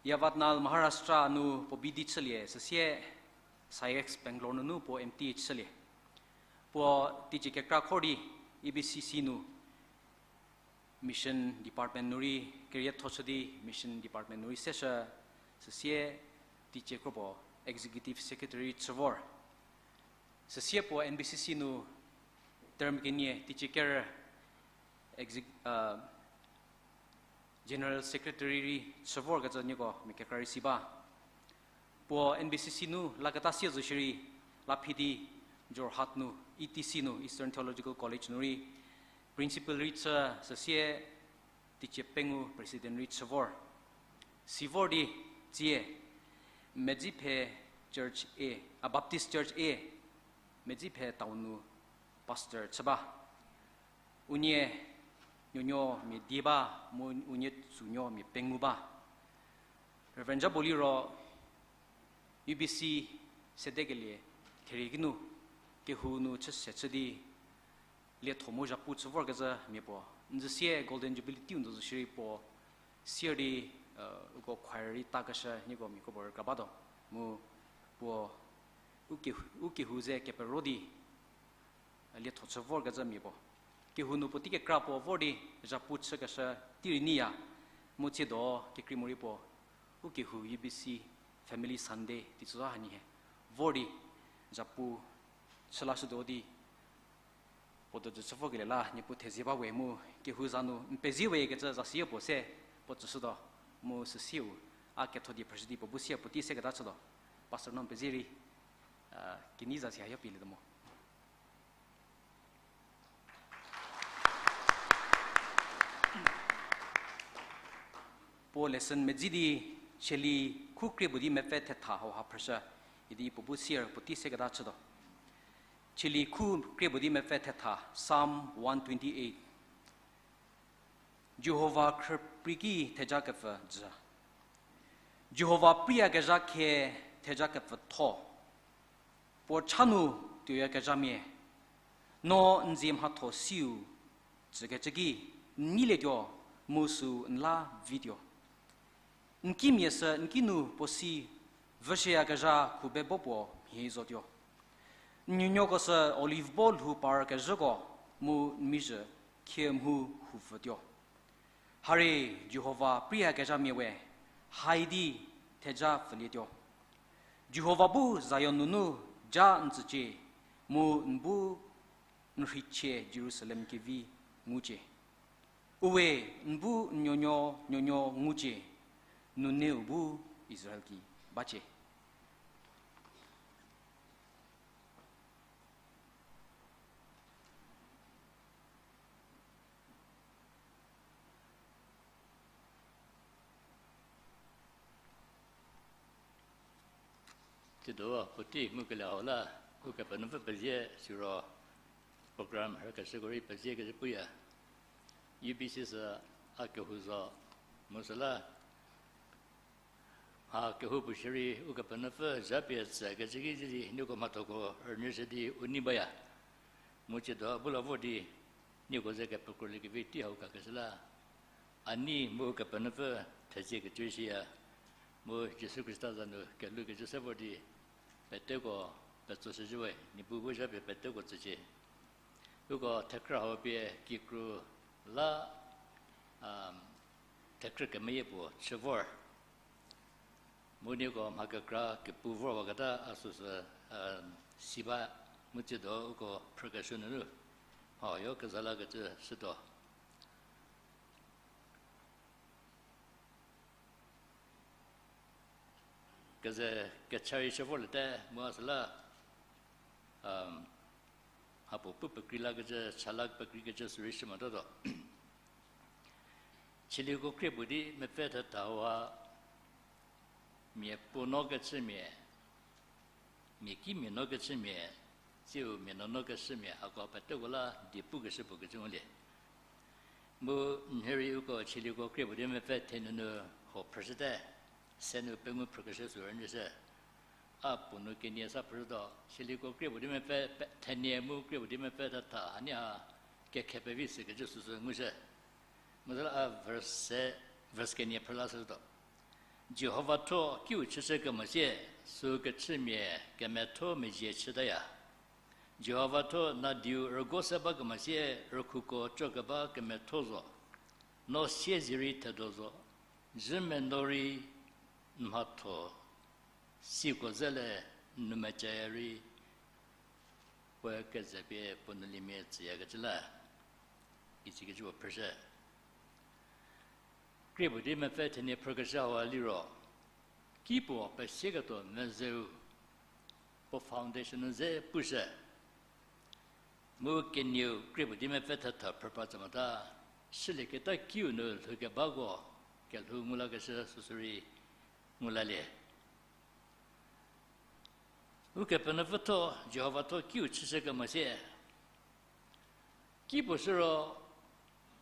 Yavatnal, Maharashtra nu puo B D chülie, süsie SAIEX Bangalore nunu puo M T chülie. Puo teicie kekra khor di E B C C nu Mission Department nu rei kerietho chü di Mission Department nu rei seshü, süsie teicie kropuo Executive Secretary chü vor. Süsie puo N B C C nu term kenie teicie ker exec-, uh, General Secretary rei chü vorkecü nieko mia kekra rei si ba. Puo N B C C nu laketa sie zo shierei, la phi di Jorhat nu, E T C nu, Eastern Theological College nu rei Principal rei chü, süsie Teicie pengou president rei chü vor. Si vor di tsie, Medziphe Church e, a Baptist Church e, Medziphe town nu pastor chü ba. Unie nuonuo mia die ba, mu unie tsunuo mia pengou ba. Reverend Jaboli ro U B C sedekelie therie ki nu, kehou nu chü se chü di, lietho mu zhapu chü vorkezhü mia puo. N zü sie Golden Jubilee teiu n zo zo shierei puo, sier di, uko choir rei takeshü nieko mia kropuo rükra batuo. Mu puo, u kehou, u kehou ze kepero di, lietho chü vorkezhü mia puo. Kehou nu puotei kekra puo vor di, zhapu chükeshü tei rei nyiya, mu tsiedo kekrei morei puo, u kehou U B C Family Sunday teisozha hanyi he, vor di, zhapu chü lashütuo di, puo dojü chü vorkelie la Niepuu thezie ba we mu, kehou za nu n pezie we kecü zasi puo se, puo tsüshütuo, mu süsiu, a ketho die phrüshü di puo bu sie puotei seketa chütuo, Pastor no n pezie rei, kenei zasi hayo pielietuo mo. Puo lesson medzi di, Cheli khu krie puo di mepfü thetha hauha phrüshü, idi puo bu sier puotei seketa chütuo. Cheli khu krie puo di mepfü thetha, Psalm one twenty-eight. Jihova khrüprei ki thejakepfü jü. Jihova preiyakezha khie thejakepfütho. Puo cha nu tuoyakezhamia, no n zie mhatho siu tsükecü ki, n neilietuo, mu süu n la vituo. N kimia sü n kinu puo si vüshüyakezha khubebo puo mhie zotuo. N nuonuoko sü olive bo lhou parkezhüko mu n mizhü khie mhu houpfütuo. Harie, Jihova preiyakezhamia we, hai di theja pfülietuo. Jihova bu Zion nunu ja n tsücie, mu n bu n rhichie Jerusalem kevi ngucie. Uwe n bu n nuonuo nuonuo ngucie, nuneu bu Israel ki bacie. Tsiedo puotei ngukelie hau la, Ukepenuopfü pezie siro program rhükeshüko rei pezie kezhü puya. U B C sü a kehou zo, mu süla mha kehoupuo shierei Ukepenuopfü zhapie tsükecü ki zie di nieko mhathoko rünyüshü di u nei baya. Mu tsiedo bu la vor di nieko ze kepekrolie kevi tei hau kakeshü la, a nei mu Ukepenuopfü thezie kecü shiya, mu Jisu Khrista za nu kelhoukecü se vor di peteko petsoshüzhüwe, Niepuu bu zhapie peteko tsücie. Uko thekhrü hau pie kikru la, thekhrü kemeyie puo chü vor. Mu nieko mha kekra kepu vorwaketa a süsü si ba, mu tsiedo uko phrükeshü nunu mhayo keza lakecü shütuo. Keze kecha rei shü vorliete mu a süla, mhapuo pu pekrei lakecü, cha la pekreikecü sürei shü motatuo. Chiliko krie puo di mepfü thetha hauha, mia puo no kechümia, mia kimia no kechümia, tsiu mia nuonuo kechümia, hako peteko la die pukeshü puo kecü ngulie. Mu nhierei uko Chiliko krie puo di mepfü thenunu ho phrüshüte, se nu pengou phrükeshü sü rünyüshü. A puo nu kenie sa phrütuo, Chiliko krie puo di mepfü thenie mu krie puo di mepfü thetha hanie ha kekhe pevi sükecü süsü ngushü. Mu süla a verse, verse kenie phrü lashütuo. Jihova thuo kiu chüshü kemo sie, sü kechümia kemetho mezhie chütaya. Jihova thuo nadiu rügo se ba kemo sie, rükhuko co keba kemetho zo. No siezie rei thedo zo, zhü meno rei n mhatho siko zele, n nou mecaya rei puoe keze pie puo nou liemia tsüyakecü la, isikecü puo phrüshü. Krie puo di mepfü thenie phrükeshü hau liro, ki puo pesieketuo mezeu, puo foundation nu ze pushü. Mu kenieu krie puo di mepfü thetha phrüpa tsü mota, Shülieketa kiu nu lhoukebako kelhou ngulakeshü süsü rei ngulalie. Ukepenuopfü thuo, Jihova thuo kiu chüshü kemo sie, ki puo shü ro,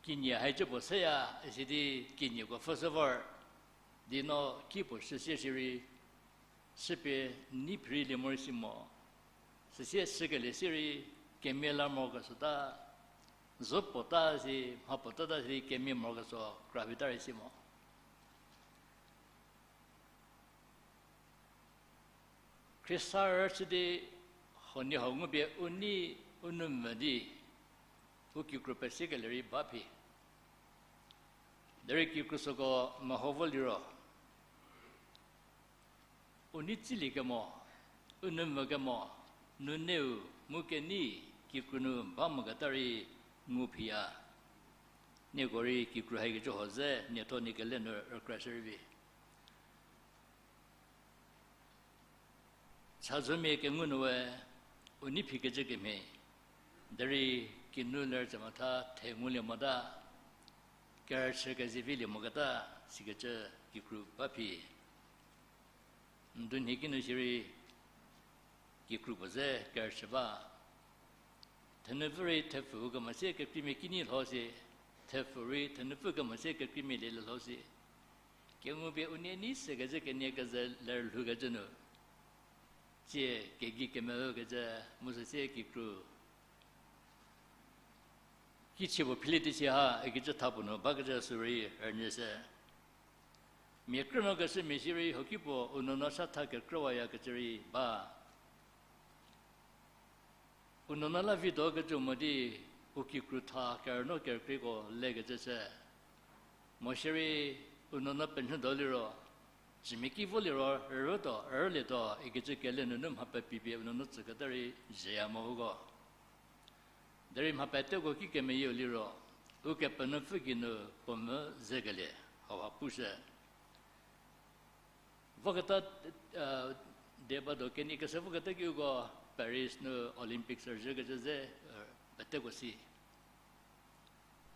kinyi haicü puo shüya, isidi kinyi ko pfhüshü vor, di no ki puo shü sie shierei, shüpie ni phirei lie morosuo mo. Süsie shükelie sierei, kemia la morokesuota, zo puota si, mha puotata si kemia morokesuo, krapie ta rei si mo. Khrista rüchü di, huoniehuo ngupie u nei, u nou mvü di, u kikru pesiekelie rei ba phi. Derei kikru süko meho vo liro, u nei tsülie kemo, u nou mvü kemo, nuneu mu kenei kikru nu ba moketa rei ngu phiya. Nieko rei kikru haikecü ho ze, nietho nie kele nu rükrashü rei vi. Chazomia kengu nu we, u nei phikecü kemhie, derei kinu ler tse motha the ngulie mota, kerüchü kezivilie moketa, sikecü kikru ba phi. Ndunhie kinu shierei kikru puo ze kerüchü ba. Thenupfü rei thepfu kemo sie kekreimia kinyi lho si, thepfu rei thenupfü kemo sie kekreimia lielie lho si. Kengupie u nei nei sekecü kenie keze ler lhoukecü nu, tsie kegei kemehokecü mu süsie kikru kichie puo phile di si ha ikecü tha puo nu bakecü sü rei rünyü se. Mia krünuokeshü mia shierei huoki puo u nuonuo shatha kekrüwayakecü rei ba. U nuonuo la vi do kecü mo di, u kikru tha kerünuo kerükrieko lekecü se. Mo shierei u nuonuo penyü do liro, cümia ki vo liro, rütuo, rülietuo ikecü kele nunu mha pepipie u nuonuo tsüketa rei zhüya mo uko. Derei mha peteko ki kemeyieu liro, Ukepenuopfü geinu puo mu zekelie, hauha pushü. Voketa, eh, deba do kenie kese voketa ki uko Paris nu Olympics rüzhükecü ze, eh, peteko si.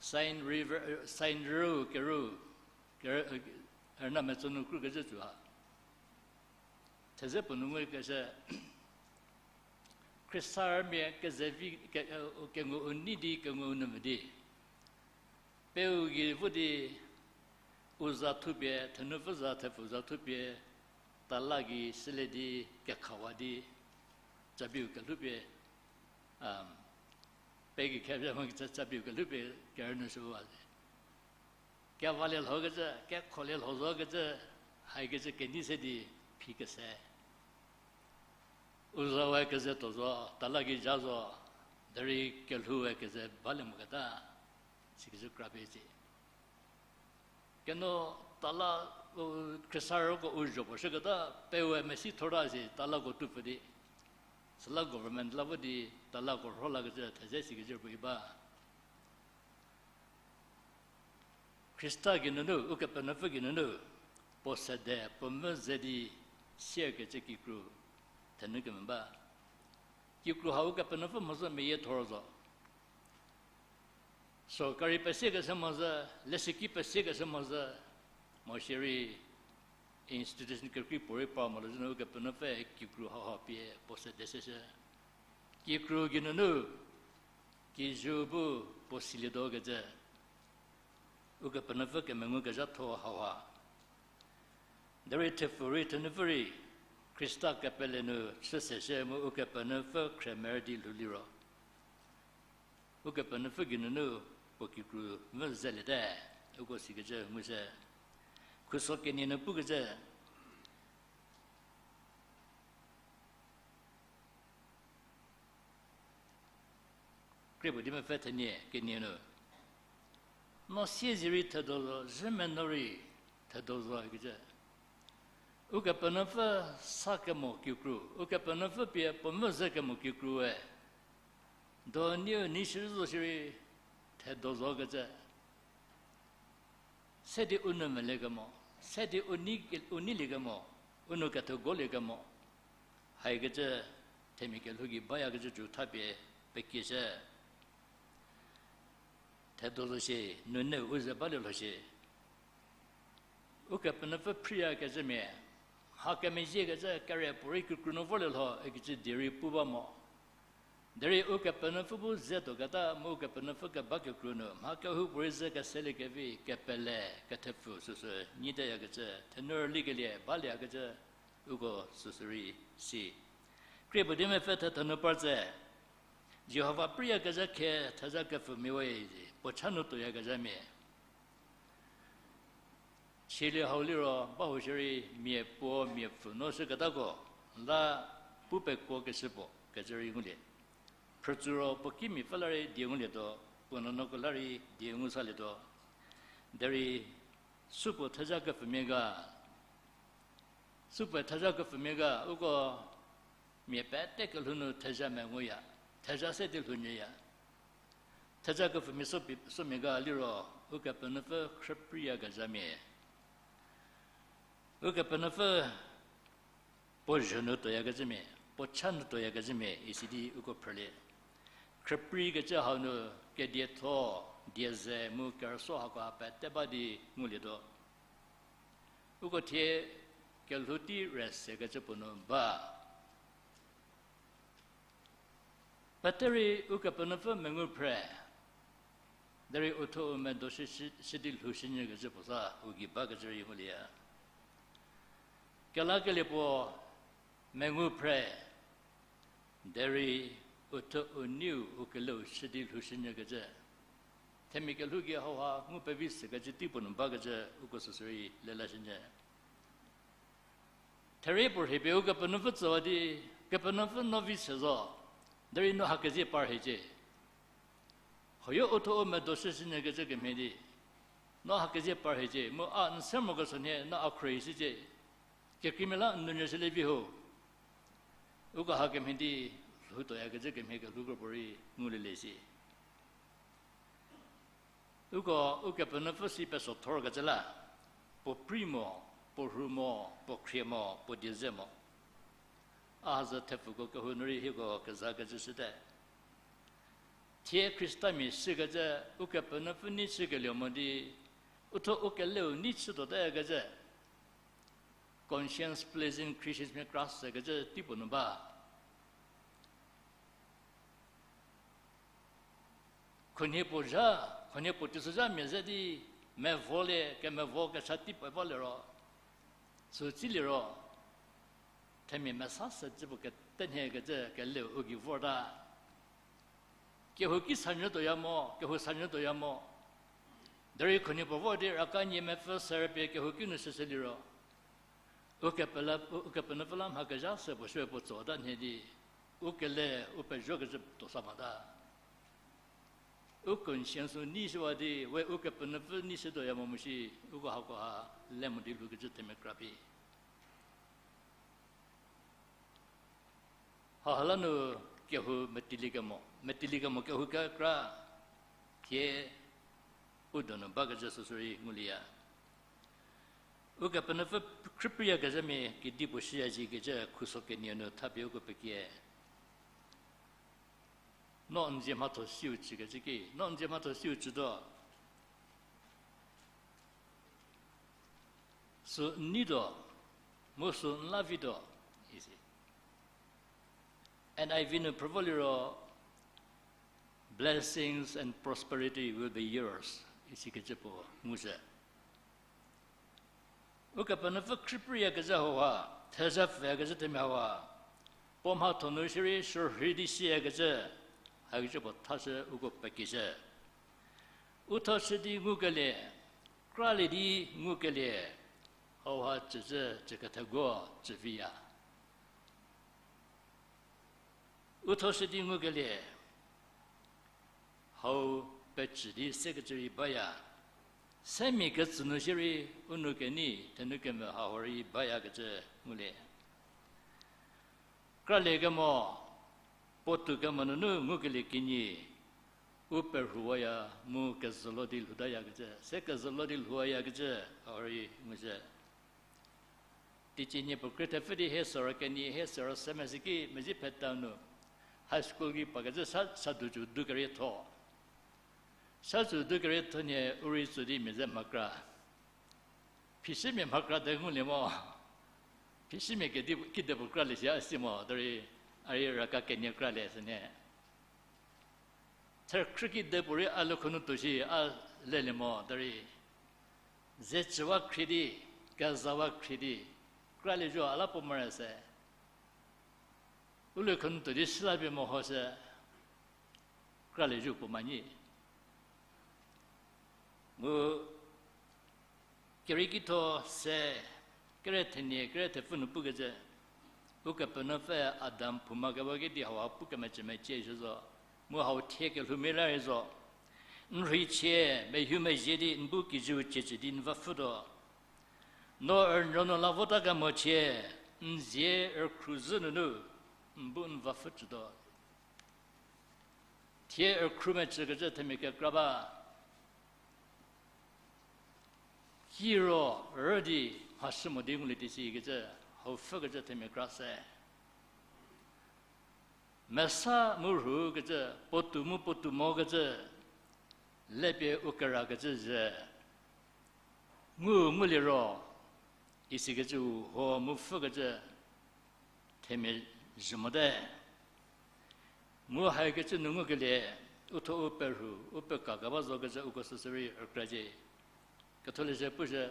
Seine River, eh, Seine rü, keru, ker-, eh, rüna metso nu krükecü tsu ha. Theze puo nu ngukeshü, Khrista rümia kezevi, ke-, eh, kengu u nei di kengu u nou mvü di, peu gei vo di, u za thupie, thenupfü za, thepfu za thupie, tala gei süle di, kekhawa di, cabiu kelhoupie, um, pe gei khe mo kecü cabiu kelhoupie kerünyü shüwa ze. Kevalie lhokecü, kekholie lho zokecü, haikecü kenei se di phi kese. U za we keze tuo zo, tala gei ja zo, derei kelhou we keze balie moketa, sikecü krapie si. Keno tala, u, Khrista rüko u zho puo shüketa, pe we mesi thor ta si talako tupfü di. Süla government la vo di talako rho lakecü theze sikecü puo i ba. Khrista geinunu, Ukepenuopfü geinunu, puo sede, puo mu ze di siekecü kikru, thenu kemvü ba. Kikru hau Ukepenuopfü mhodzü meyie thor zo. Sorkari pesiekeshü mhodzü, leshüki pesiekeshü mhodzü, mo shierei institution kekrei puorei par molo zünu Ukepenuopfü kikru hauha pie puo sede seshü. Kikru geinunu, kijü bu puo silietuo kecü, Ukepenuopfü kemengu kezhatho hauha. Derei thepfu rei thenupfü rei, Khrista kepele nu chü seshü mu Ukepenuopfü khremer di lhou liro, Ukepenuopfü geinunu puo kikru mu zeliete, uko sikecü ngu se. Khuso kenie nu pukecü, Krie puo di mepfü thenie kenie nu, no siezirei thedo zo, zhü meno rei thedo zo ikecü. Ukepenuopfü sa kemo kikru, Ukepenuopfü pie puo mu ze kemo kikru we, doniu nei shü zo shierei thedo zo kecü. Se di u nou mvülie kemo, se di u nei, u neilie kemo, u nou ketho golie kemo, haikecü themia kelhou gei bayakecü cü thapie pekieshü. thedo zo shie, nunu u ze balie lho shie. Ukepenuopfü phrüyakecümia, mha kemezhiekecü kere puorei kikru nu vorlie lho ikecü die rei pu ba mo. Derei Ukepenuopfü bu ze tuoketa mu Ukepenuopfü keba kikru nu mha kehoupuorei ze keseliekevi kepele kethepfu süsü nyitayakecü, thenu rülikelie balieyakecü, uko süsü rei si. Krie puo di mepfü thetha nu par tse, Jihova phrüyakezha khe thezha kepfümia we, puo cha nu tuoyakezhamia. Chielie hau liro bahou shierei mia puo mia pfü no shüketako, la pu pekuokeshü puo kecü rei ngulie. Phrütsü ro puo kimia pfü la rei die ngulietuo, puo nuonuoko la rei die ngu salietuo. Derei supuo thezha kepfümia ga, supuo thezha kepfümia ga, uko mia pete kelhou nu thezha menguya, thezha se di lhounyüya. Thezha kepfümia sopie, somia ga liro, Ukepenuopfü khrüpreiyakezhamia. Ukepenuopfü puo zho nu tuoyakezhamia, puo cha nu tuoyakezhamia isi di uko phrülie. Khrüpreikecü hau nu kedietho, dieze mu kerüsuo hakoha pete ba di ngulietuo. Uko thie kelhou tei rüsekecü puo nu ba. Pete rei Ukepenuopfü mengu phre, derei uthuo u medo shi, shi, shi di lhoushünyükecü puo sa u gei bakecü rei ngulieya. Kelakelie puo mengu phre, derei uthuo u neiu u keleu shi di lhoushünyükecü. Themia kelhou gei hauha ngu pevi sekecü tei puo nu bakecü uko süsü rei lelashünyü. Therei puo rhie pie Ukepenuopfü tsüwa di, Kepenuopfü no vi se zo, derei no hakezie par hiecie. Huoyo uthuo u medo shüshünyükecü kemhie di, no hakezie par hiecie, mu a n se mokeshü nhie no a khruohi shücie. Kekreimia la n nounyü shülie vi ho. Uko hakemhie di lhou tuoyakecü kemhie kelhou kropuo rei ngulie le si. Uko Ukepenuopfü si peso thorkecü la, puo prei mo, puo rhu mo, puo khrie mo, puo dieze mo. A hazü thepfuko kehou nu rei hieko kezakecü shüte. Thie Khristamia shükecü, Ukepenuopfü nei chükelie mo di, uthuo u keleu nei chütuotakecü, conscience pleasing Christians mia kra sekecü tei puo nu ba. Khunhie puo zha, khunhie puo teisozha mia ze di, mevolie, kemevo kecha tei puo ba liro, sü tsi liro, themia mesa se cü puo ketenhiekecü keleu u gei vorta. Kehouki sanyü tuoya mo, kehou sanyü tuoya mo. Derei khunhie puo vor di raka nie mepfü serü pie kehouki nu shüshü liro, Ukepela-, u-, Ukepenuopfü la mha kezha se puo shü puo tsota nhie di, u kele, u pezhokecü tuo sa mota. U conscience u nei shüwa di, we Ukepenuopfü nei shütuoya mo mu shi, uko hakoha le mo di lhoukecü themia kra pie. Hahala nu kehou metielie kemo, metielie kemo kehou kekra, thie u donu bakecü süsü rei ngulieya. Ukepenuopfü khrüpreiyakezhamia kedipuo shiya zikecü khuso kenie nu thapie uko pekie. No n zie mhatho siu chükecü ki, no n zie mhatho siu chütuo. Sü n neituo, mu sü n la vituo, isi. N I V nu phrü vo liro, Blessings and prosperity will be yours, isikecü puo ngushü. Ukepenuopfü khrüpreiyakezha hauha, thezha pfüyakezha themia hauha, puo mhatho nu shierei shürhei di siyakecü, hakecü puo thashü uko pekishü. U tho shü di ngukelie, kralie di ngukelie, hauha tsüzhü tsükethego tsüviya. U tho shü di ngukelie, hau pecü di sekecü rei baya. Semia ketsü nu shierei u nou kenei, thenu kemvü hau rei bayakecü ngulie. Kralie kemo, puotou kemo nunu ngukelie kinyi, u perhuwaya mu kezhülo di lhoutayakecü, se kezhülo di lhouwayakecü, hau rei ngushü. Teicie nie puo krie thepfü di hie soro kenyi, hie soro semesü ki mezi phetau nu, high school ki pakecü sa, sa ducu du kerietho. Sasü du kerietho nie u rei tsü di mia ze mhakra. Phisimia mhakra de ngulie mo. Phisimia kedi, kidepuo kralie si a si mo, derei a rei raka kenie kralie sünie. Therkhrü kidepuorei a lukhonu tuo shi a lelie mo, derei ze chüwa khrie di, kezawa khrie di, kralie zo a la puo mare se. U lukhonu tuo di süla pie meho se, kralie zo puo ma nyi. Mu kerieki tho se, kere thenie, kere thepfü nu pukecü, Ukepenuopfü Adam phoumakewa kedi hau ha pu kemecü mecie shü zo, mu hau thie kelhoumia la rei zo. N rhei chie, mehumezhie di n bu kijüu ciecü di n vapfütuo. No rünuo nu la vota kemo chie, n zie rükhru zhü nunu, n bu n vapfü cütuo. Thie rükhru mecükecü themia kekra ba. Kiro rü di mhashü mo di ngulie di sikecü, hau pfhükecü themia kra se. Mesa mu rhukecü, puotou mu puotou mokecü, lepie u kerakecü ze. Ngu ngulie ro, isikecü u ho mu pfhükecü, themia zhü mote. Mu haikecü nu ngukelie, u tho u perhu, u pekakeba zokecü uko süsü rei rükra cie. Ketholeshü pushü,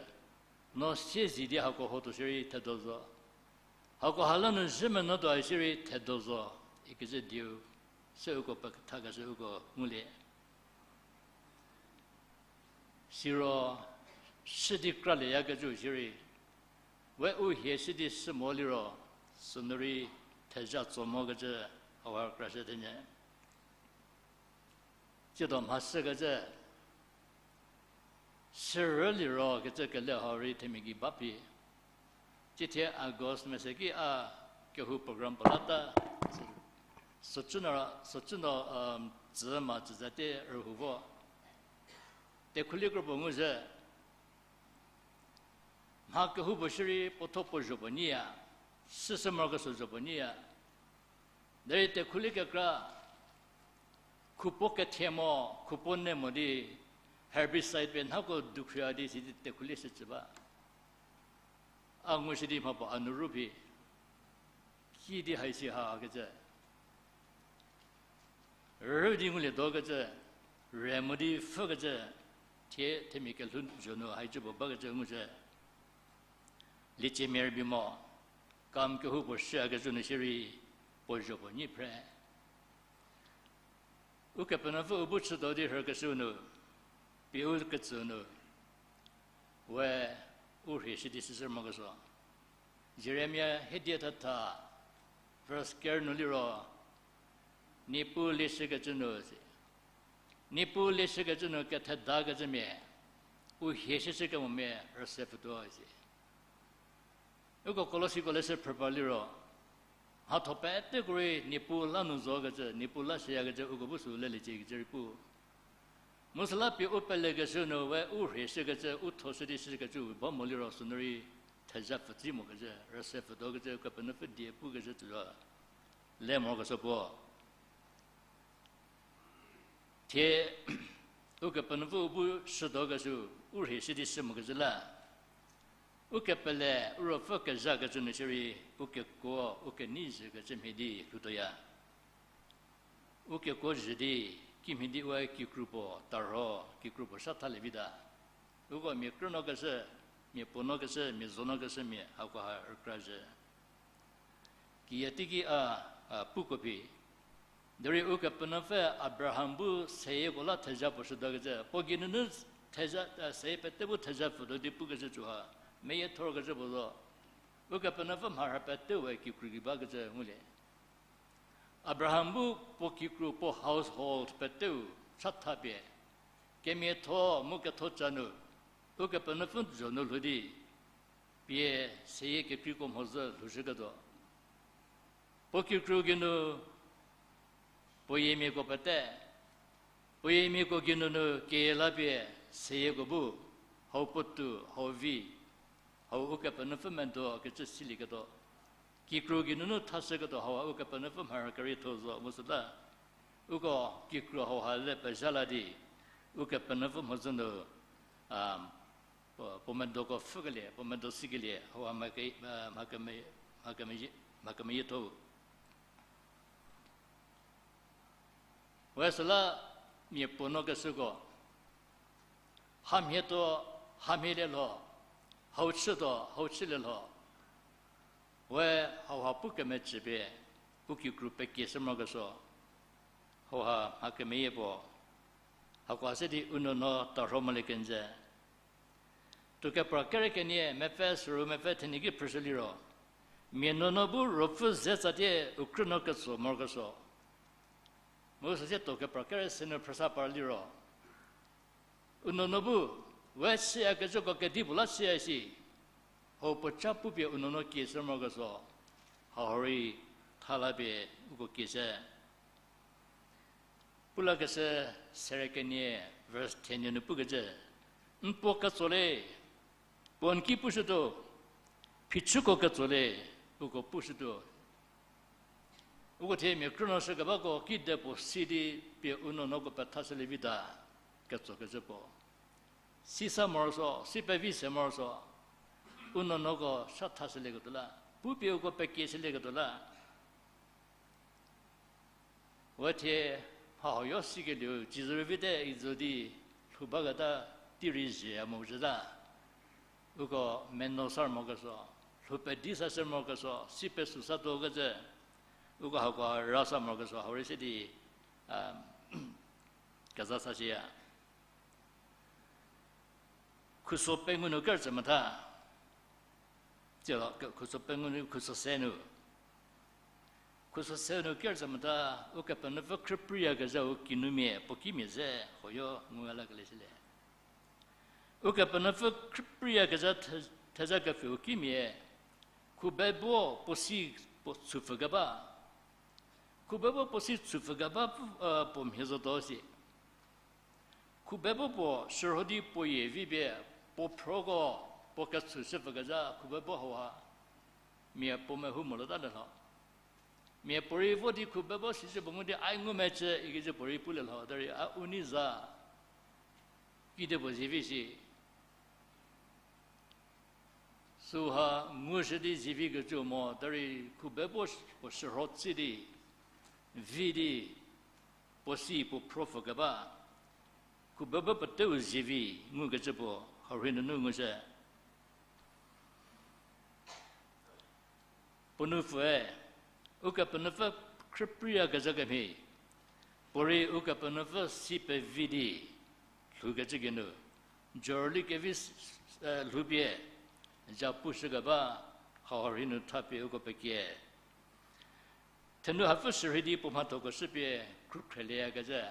no sie zi di hako hotuo shierei thedo zo. Hako ha la nu zhü menuotuo shierei thedo zo, ikecü dieu, se uko pethakeshü uko ngulie. Siro, shü di kralieyakecü shierei, we u hie shü di shü mo liro, sünu rei thezha tso mokecü, hauha krashü thenyü. Tsiedo mhashükecü, sürü liro kecü kele hau rei themia gei ba phi. Tsithie August mese ki a kehou program puo lata, sücü no, sücü no, um, tsü ma tsü zate rühou vo. Tekhuli kropuo ngu zhü. Mha kehoupuo shierei puotho puo zho puo nyiya, süsü morokesuo zho puo nyiya. Derei tekhuli kekra, khupuo kethie mo, khupuo ne mo di, herbicide pie nhako dukhria di sidi tekhuli shücü ba. A ngushü di mhapuo a nu ru phi, kidi haisi ha kecü. Rü di ngulie dokecü, re mo di pfhükecü, thie themia kelhou zho nu haicü puo bakecü ngushü. Liecie mia rübei mo, kam kehoupuo shüyakecü nu shierei, puo zho puo nyi phre. Ukepenuopfü u bu chütuo di rhükeshü nu, pie u ketsü nu, we u rhie shü di süsü morokesuo. Jeremia hiedie thetha, verse ker nu liro, Niepuu lieshükecü nu si. Niepuu lieshükecü nu kethedakecümia, u hie shüshükemomia rüse pfütuo isi. Uko Kolosiko leshü phrüpa liro, mhatho peteko rei Niepuu la nu zokecü, Niepuu la shüyakecü uko bu sü leliecie ikecü rei pu. Mu süla pie u pelekeshü nu we u rhie shükecü, u tho shü di shükecü u ba mo liro sünu rei thezha pfütsi mokecü, rüse pfütuokecü, Kepenuopfü die pukecü tsüzo le morokesuo puo. Thie, Ukepenuopfü u bu shütuokeshü, u rhie shü di shü mokecü la. U kepele, u ruopfü kezhakecü nu shierei, u kekuo, u kenei zhükecü mhie di lhoutuoya. U kekuo zhü di, kimhie di we kikru puo, tarho, kikru puo sha thalie vita. Uko mia krünuokeshü, mia puonuokeshü, mia zonuokeshü mia hakoha rükra zhü. Kiya teiki a, a, puko phi. Derei Ukepenuopfü Abraham bu seyieko la thezha puo shütuokecü, puo geinunu thezha, a, seyie pete bu thezha pfütuo di pukecü cü ha, meyiethorkecü puo zo. Ukepenuopfü mharhü pete we kikru gei bakecü ngulie. Abraham bu puo kikru puo household peteu chathapie, kemiatho mu kethoca nu, Ukepenuopfü zho nu lhou di, pie seyie kekreiko mhodzü lhoushüketuo. Puo kikru geinu, puo yiemiako pete, puo yiemiako geinunu keyie la pie seyieko bu, hau puotou, hau vi, hau Ukepenuopfü medo kecü silieketuo. Kikru geinunu thashüketuo hau Ukepenuopfü mharhü kerietho zo mu süla. Uko kikru hauha le pezha la di, Ukepenuopfü mhodzü nu, a, puo, puo medoko pfhükelie, puo medo sikelie, hau mha ke, a, mha keme-, mha kemeyie, mha kemeyietho. We süla mia puo no keshüko, hamhie tuo, hamhie lielho, hau chü tuo, hau chülielho. We hauha pu kemecü pie, u kikru pekieshü morokesuo. Hauha mha kemeyie puo. Hakoha se di u nuonuo tarho molie kenjü. Tuo kepra kere kenie, mepfü suru mepfü thenie ki phrüshü liro, mia nuonuo bu ruopfü ze tsatie u krünuo ketso morokesuo. Mu süsie tuo kepra kere se nu phrüsa par liro, u nuonuo bu, we chüyakecüko kedipuo la chüya shi. Hau puoca pupie u nuonuo kieshü morokesuo. Hau rei thala pie uko kieshü. Pulakeshü sere kenie, verse ten nu pukecü, n puo ketso le, puo n ki pushütuo, phichüko ketso le, uko pushütuo. Uko thie mia krünuo shükebako kidepuo si di pie u nuonuoko pethashülie vita, ketsokecü puo. Sisa morosuo, si pevi se morosuo, u nuonuoko sa thashülieketuo la, pupie uko pekieshülieketuo la. We thie mha huoyo sikelieu, cizü rei vite izo di lhou baketa tei rei zhieya mozhüta. Uko meno sar mokesuo, lhou pedi sashü mokesuo, si pesü satuokecü, uko hako ra sa mokesuo, hau rei se di, a, keza sashüya. Khuso pengou nu kerütsü metha. Tsilo, khuso pengou nu, khuso se nu. Khuso se nu kerütsü metha, Ukepenuopfü khrüpreiyakezha u kinumia, puo kimia ze, huoyo ngu lakelie shülie. Ukepenuopfü khrüpreiyakezha the-, thezha kepfhü u kimia, khubebo puo si puo chüpfü keba. Khubebo puo si chüpfü keba, e, puo mhie zotuo si. Khubebo puo shürho di puo yie vi pie, puo phroko, puo kechü shüpfükezha khubebo hauha. Mia puo mehou moluta le lho. Mia puorei vo di khubebo sicü puo ngu di ai ngumecü ikecü puorei pulie lho, derei a u nei za. Kedipuo zivi shi. Süha ngushü di zivi kecü mo, derei khubebo puo shürho tsi di, vi di, puo si puo phropfü keba, khubebo peteu zivi ngukecü puo, hau rhei nunu ngushü. Puo nupfüe, Ukepenuopfü khrüpreiyakezha kemhie, puorei Ukepenuopfü si pevi di, lhoukecü geinu, jorli kevi s-, e, lhoupie, zhapu shükeba, hau rhei nu thapie uko pekie. Thenu hapfü shürhei di puo mhathoko shüpie, khrukhrelieyakecü.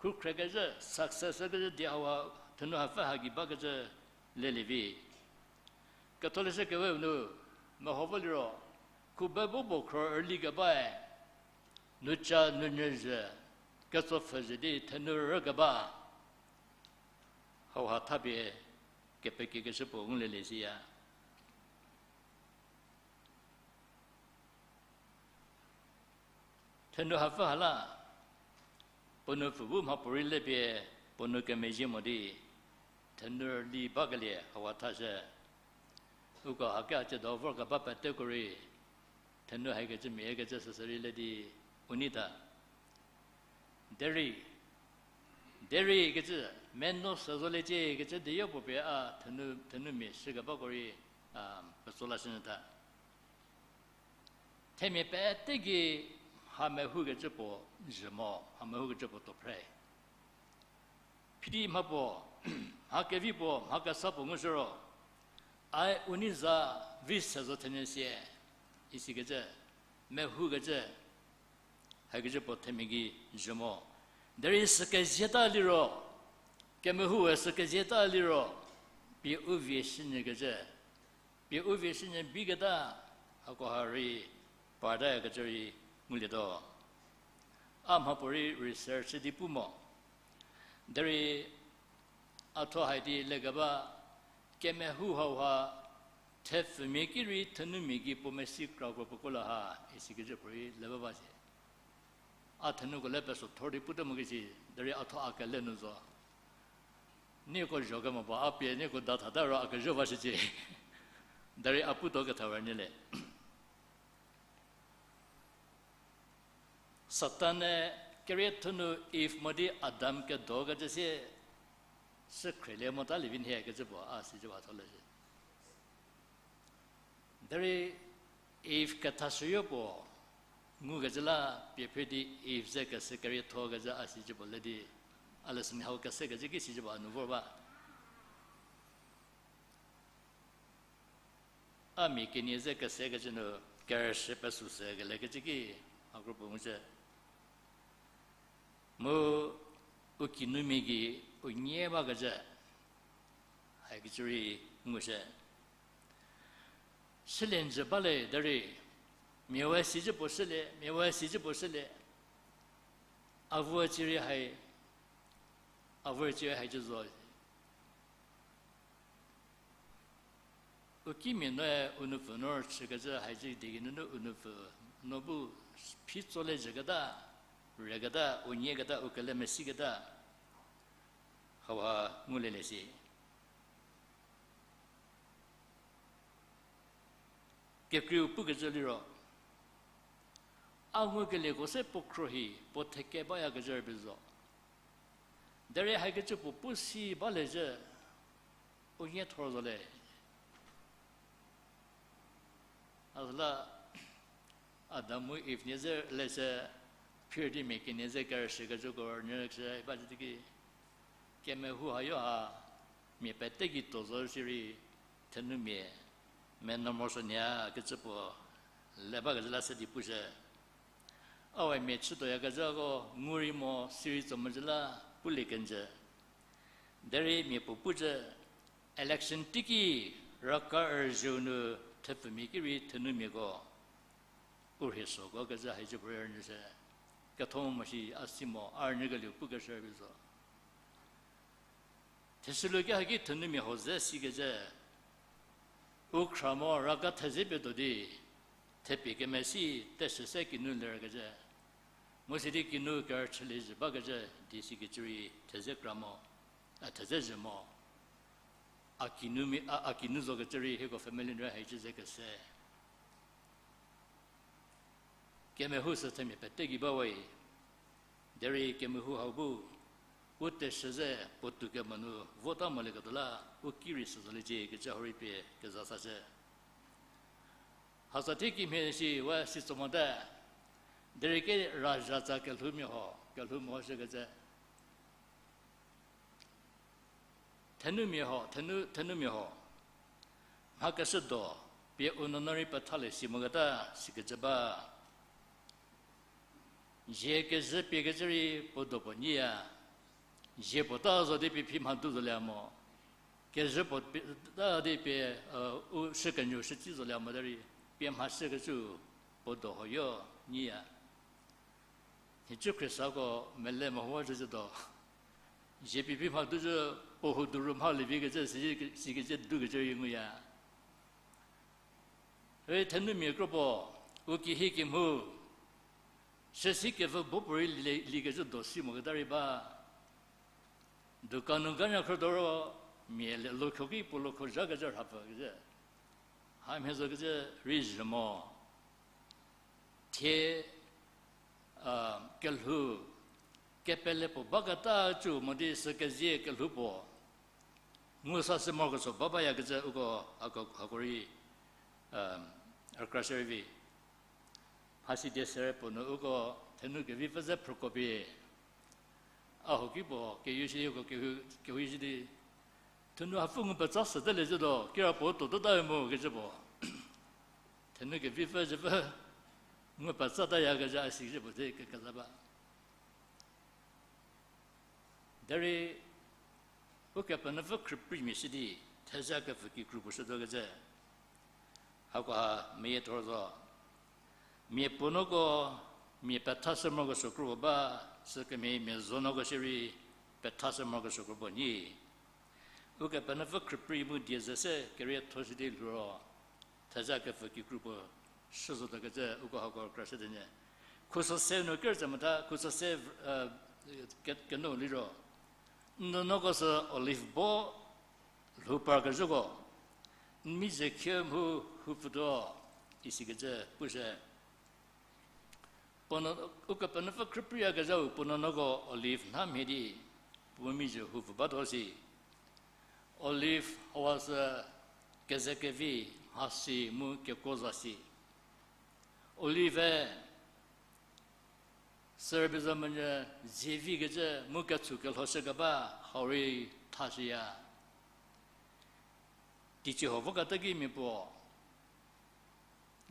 Khrukhriekezha, success kecü di hauha thenu hapfü hagi bakecü lelie vi. Ketholeshü kewe nu, meho vo liro, khubebo puo khro rüli kebae, nuca nunyü zhü, ketsopfhü zhü di thenu rükeba, hauha thapie kepekiekeshü puo ngulelie siya. Thenu hapfü ha la, puo nupfü bu mhapuorei lepie, puo nou kemezhie mo di, thenu rüli bakelie hauha thashü. Uko hake a tsiedo vorkeba peteko rei, thenu haikecü mia kecü süsü rei le di, u neita. Derei, derei kecü, meno se zoliecie kecü diyo puo pie a thenu, thenumia shükebako rei, a, petso lashünyü tha. Themia pete ki mha mehoukecü puo zhü mo, mha mehoukecü puo tuo phre. Phidi mha puo, mha kevi puo, mha kesa puo ngushü ro, ai u nei za vi se zo thenyü sie, isikecü, mehoukecü, hakecü puo themia ki zhü mo. Derei sükezieta liro, kemehoue sükezieta liro, pie u vie shünyükecü, pie u vie shünyü biketa, hakoha rei, partakecü rei ngulietuo. A mhapuorei research di pu mo. Derei a thuo hai di lekeba, kemehou hauha, thepfumia ki rei thenumia ki puo mesi krakro puo ko la ha, isikecü puorei le ba ba sie. A thenuko le peso thor di pute mo kesi, derei a tho a kele nu zo. Nieko zho kemo ba, a pie nieko da thata ro a kezho ba shücie. Derei a pu to ketha wer nyü le. Satan-e kerietho nu Eve mo di Adam kedo kecü sie, sü khrelie mota lievi nhie kecü puo a si cü ba tho le shie. Derei Eve kethashüyo puo ngukecü la pie phre di Eve ze kese kerietho kecü a si cü puo le di, a lesson hau kese kecü ki si cü ba a nu vor ba. A mia kenie ze kese kecü nu kerüshü pesü se kele kecü ki, a group ngu cü. Mu u kinumia gei u nie bakecü, haikecü rei ngu shie. Shülie njü ba le derei, mia we si cü puo shülie, mia we si cü puo shülie. A vü ci rei hai, a vü ci rei hai cü zo. U kimia noe u nupfü no rüchükecü hai cü di geinunu u nupfü no bu phi tsolie jüketa, reketa, u nieketa, u kele mesiketa, hauha ngulie le si. Kekreiu pukecü liro, a ngukelieko se puo khro hi puo theke bayakecü rübei zo. Derei haikecü puo pu si bale zhü, u nie thor zo le. A süla Adam mu Eve nie ze leshü, phir di mia kenie ze kerüshükecüko nyü se ba di ki, kemehou hayo ha, mia pete gei tuo zo shierei, thenumia, mia no morosuo nia kecü puo le bakecü la se di pushü. A we mia chütuoyakecüko ngu rei mo sirei tso mocü la pulie kenjü. Derei mia puo pucü, election teiki raka rüzhüu nu thepfumia ki rei thenumiako u rhie suoko kecü haicü puo rei rünyü se. Ketho mo shi a si mo, a rünyükelieu pukeshü rübei zo. Thesüluo ki haki thenumia huo ze sikecü, u khra mo raka theze pie tuo di, thepie kemesi teshü se kinu lerkecü. Mu sidi kinu kerüchülie zhü bakecü di sikecü rei theze kra mo, a theze zhü mo. A kinu mi, a, a kinu zokecü rei hieko family nu rei haicü ze kese. Kemehou sü themia pete gei ba we. Derei kemehou hau bu, u teshü ze puotou kemo nu vota molieketuo la, u ki rei sü zoliecie kecü hau rei pie keza sashü. Hasa thie kimhie shi we si tso mote. Derei ke razhatsa kelhoumia huo, kelhou mehoshükecü. Thenumia huo, thenu, thenumia huo. Mhakeshü do, pie u nuonuo rei pethalie si moketa, sikecü ba. Zie kezhü pie kecü rei puo do puo nyiya. Zie puo ta zo di pie phi mhadu zolie mo. Kezhü puo pie, ta di pie, u shükenyü shütsi zolie mo derei, pie mhashükecü puo do huoyo nyiya. Nhicu Khristako mele mehowa zhüzhü do. Zie pie phi mhadu zhü puo huo duru mha lievi kecü si, sikecü dukecü rei nguya. Rei thenumia kro puo, u kihi kimhu, süsi kevü bo puorei li, likecü do si moketa rei ba. Dukan nu ganya khro doro, mia le lokho ki puo lokho zhakecü rhapfükecü. Hamhie zokecü rei zhü mo. Thie, kelhou, kepele puo baketa cü mo di sü kezie kelhou puo. Ngu sa sü morokesuo ba bayakecü uko hako, hako rei, rükrashü rei vi. Mhasi die sere puo nu uko thenu kevipfü ze phrüko pie. A huo ki puo, keyu shi uko kehu, kehu shi di. Thenu hapfü ngu petsa süte le zhü do, kira puo tuo tuota mu kecü puo. Thenu kevipfü zhüpfü ngu petsatayakecü a sikecü puo ze kekeza ba. Derei, Ukepenuopfü khrüprei mia shi di, theza kepfü kikru puo shütuokecü. Hakoha meyie thor zo. Mia puonuoko, mia pethashü morokesuo kro puo ba, sükemhie mia zonuoko shierei, pethashü morokesuo kro puo nyi. Ukepenuopfü khrüprei mu die ze se kerietho shi di lhou ro, theza kepfü kikru puo shü zotuokecü uko hako rükrashüte nyü. Khusose nu kerütse mota, khusose, eh, ke-, kenu liro. N nuonuoko sü olive bo lhou parkezhüko, n mizhie khie mhu hupfütuo, isikecü pushü. Puo nuo, Ukepenuopfü khrüpreiyakezhau puo nuonuoko olive nha mhie di, puo mizhie hupfü batuo si. Olive hauha sü kezekevi, mhasi mu kekuo za si. Olive-e sürübei zo monyü zievikecü mu ketsu kelhoshü keba hau rei thashüya. Teicie huo voketa ki mia puo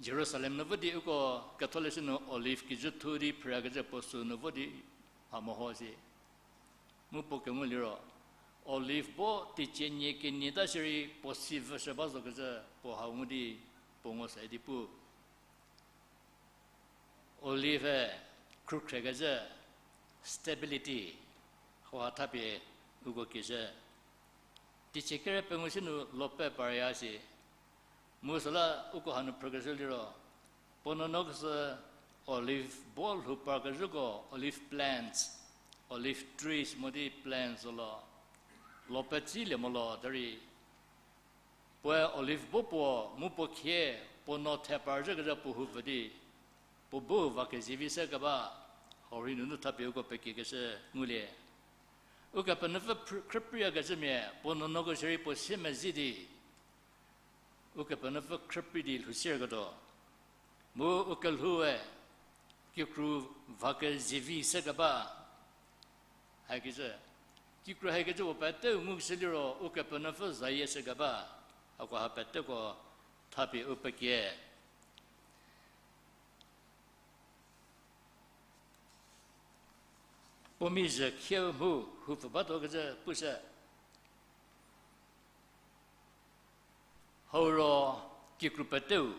Jerusalem nu vo di uko ketholeshü nu olive kijü thu di phrüyakecü puo sünu vo di mha meho si. Mu puo kengu liro, olive bo teicie nie kenie ta shierei puo si vüshü ba zokecü puo hau ngu di puo ngo se di pu. Olive-e khrukhrekecü stability hauha thapie uko kieshü. Teicie kere pengou si nu lope parya si. Mu süla uko hanu phrükeshü liro, puo nuonuoko sü olive bo lhou parkezhüko, olive plants, olive trees mo di plants zo lo, lo petsi lie mo lo derei, puoe olive bo puo mu puo khie, puo nuo the parzhükecü puo hupfü di, puo bu va kezivi se keba, hau rei nunu thapie uko pekiekeshü ngulie. Ukepenuopfü phrü-, khrüpreiyakecümia puo nuonuoko shierei puo siemezhie di, Ukepenuopfü khrüprei di lhou sierketuo. Mu u kelhoue kikru va kezivi se keba. Hakecü, kikru hakecü puo peteu ngukeshü liro Ukepenuopfü zayie se keba. Hakoha peteko thapie u pekie. Puo mizhie khie mhu hupfü batuo kecü pushü. Hau ro kikru peteu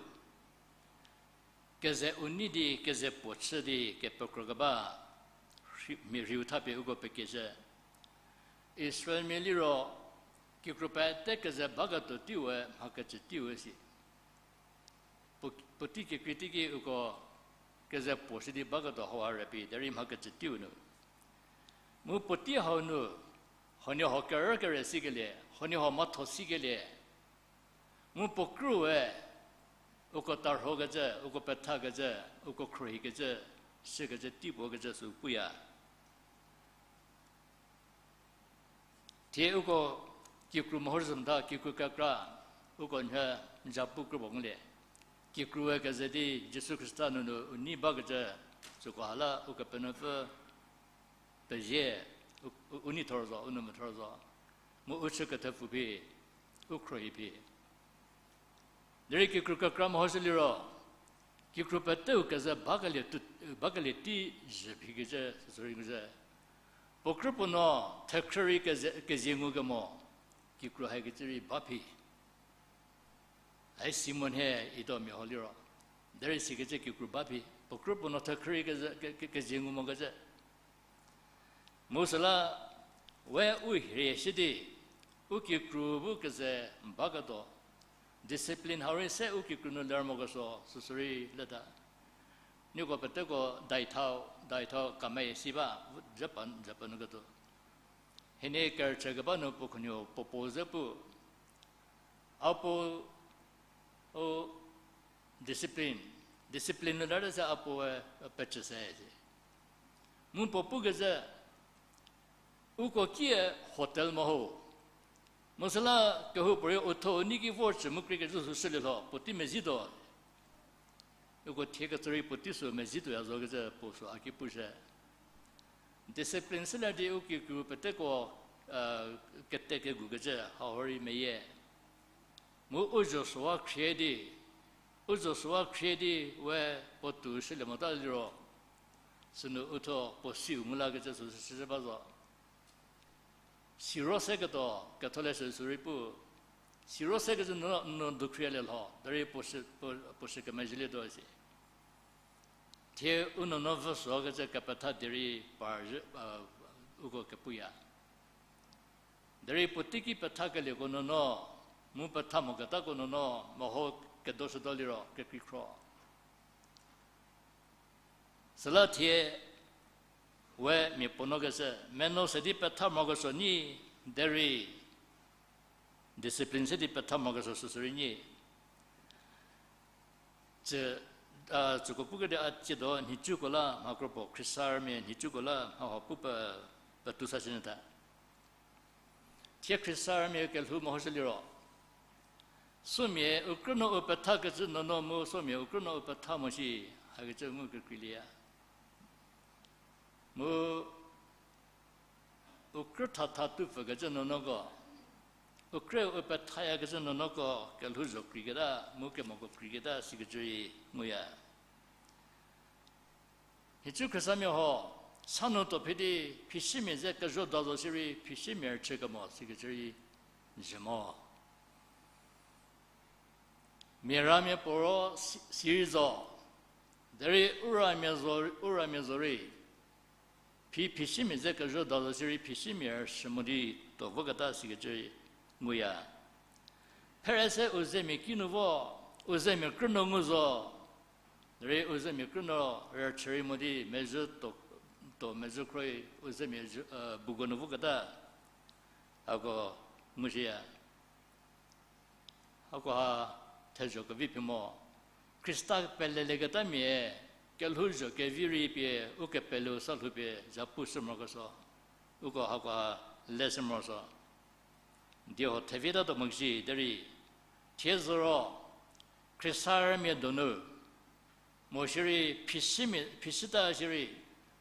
keze u nei di keze puo chü di kepekro keba, mia rhiu thapie uko pekieshü. Israelmia liro kikru pete keze baketuo teiu-e mhakecü teiu si. Puo-, puotei kekrei teiki uko keze puo shü di baketuo hauha rüpie derei mhakecü teiu nu. Mu puotei hau nu, huoniehuo kerü kere sikelie, huoniehuo mhatho sikelie. Mu puo krüe, uko tarhokecü, uko pethakecü, uko khruohikecü, shükecü tei puo kecü sü puya. Thie uko kikru mehoshü mota kikru kekra, uko nhie n za pu krü puo ngulie. Kikrue keze di Jisu Khrista nunu u nei bakecü, süko ha la Ukepenuopfü pezie, u, u, u neithor zo, u nou methor zo. Mu u chü kethepfu phi, u khruohi phi. Derei kikru kekra mehoshü liro, kikru peteu keze bakelie tu, bakelie tei zhü phikecü, süsü rei ngukecü. Puo krü puo nuo thekhrü rei keze, kezie ngukemo, kikru hakecü rei ba phi. Ai Simon he ituo mia ho liro. Derei sikecü kikru ba phi. Puo krü puo nuo thekhrü rei keze, ke, ke, kezie ngu mokecü. Mu süla, we u hie shi di, u kikru bu keze baketuo. Discipline hau rei se u kikru nu ler mokesuo, süsü rei leta. Nieko peteko daithau, daithau kamei si ba, Japan, Japan nu ketuo. Hienie kerüchü keba nu puo khunuo puo puo ze pu. A puo, u discipline, discipline nu ler se a puoe pecü se. Mu puo pukecü, uko kie hotel mo ho. Mu süla kehoupuorei u tho u nei ki vor cü mu kreikezhü sü shülie lho, puotei mezhie tuo. Uko thie kecü rei puotei sü mezhie tuoya zo kecü puo sü a ki pushü. Discipline süla di u kikru peteko, eh, kete kegu kecü hau rei meyie. Mu u zo süwa khrie di, u zo süwa khrie di we puo tuo shülie mota liro, sünu u tho puo siu ngu lakecü sü shüzhü ba zo. Siro seketuo, ketholeshü sü rei pu. Siro sekecü nu, nu dukhrialie lho, derei puo shü, puo, puo shü kemezhielietuo si. Thie u nuonuo vü süo kecü kepetha derei par, uko kepuya. Derei puotei ki pethakelieko nuonuo, mu petha moketako nuonuo, meho kedoshütuo liro, kekrei khro. Süla thie we mia puo no kese, meno se di petha morokesuo nyi, derei discipline se di petha morokesuo süsü rei nyi. Tsü, a, tsüko pu kedi a tsiedo nhicuko la mha kro puo, Khristamia nhicuko la mha huo pu pe, petou sa shünyü ta. Thie Khristamia kelhou mehoshü liro, somia u krünuo u pethakecü nuonuo mu somia u krünuo u petha mo shi, hakecü ngu kekreilie. Mu u krü thatha tupfükecü nuonuoko, u krü u pethayakecü nuonuoko kelhou zho kreiketa mu kemoko kreiketa sikecü rei nguya. Nhicu Khristamia huo, sa nu tuo phi di, phisimia ze kezho da zo shierei, phisimia rüchü kemo sikecü rei jü mo. Mia ramia puo ro si, si rei zo, derei u ramia zo, u ramia zo rei, phi phisimia ze kezho da zo shierei phisimia rüchü mo di tuo voketa sikecü nguya. Phere se u zemia kinu vo, u zemia krünuo ngu zo, derei u zemia krünuo rüchü rei mo di mezhü tuo, tuo mezhü khroi u zemia, e, buko nu voketa, hako ngu shiya. Hakoha thezho kevi phi mo. Khrista pelelieketamia kelhou zho kevi rei pie, ukepeleu sa lhoupie zhapu shü morokesuo, uko hakoha leshü morosuo. Die huo thevietatuo mo kishi derei, thie zo ro, Khristamia donu, mo shierei phisimia, phisita shierei,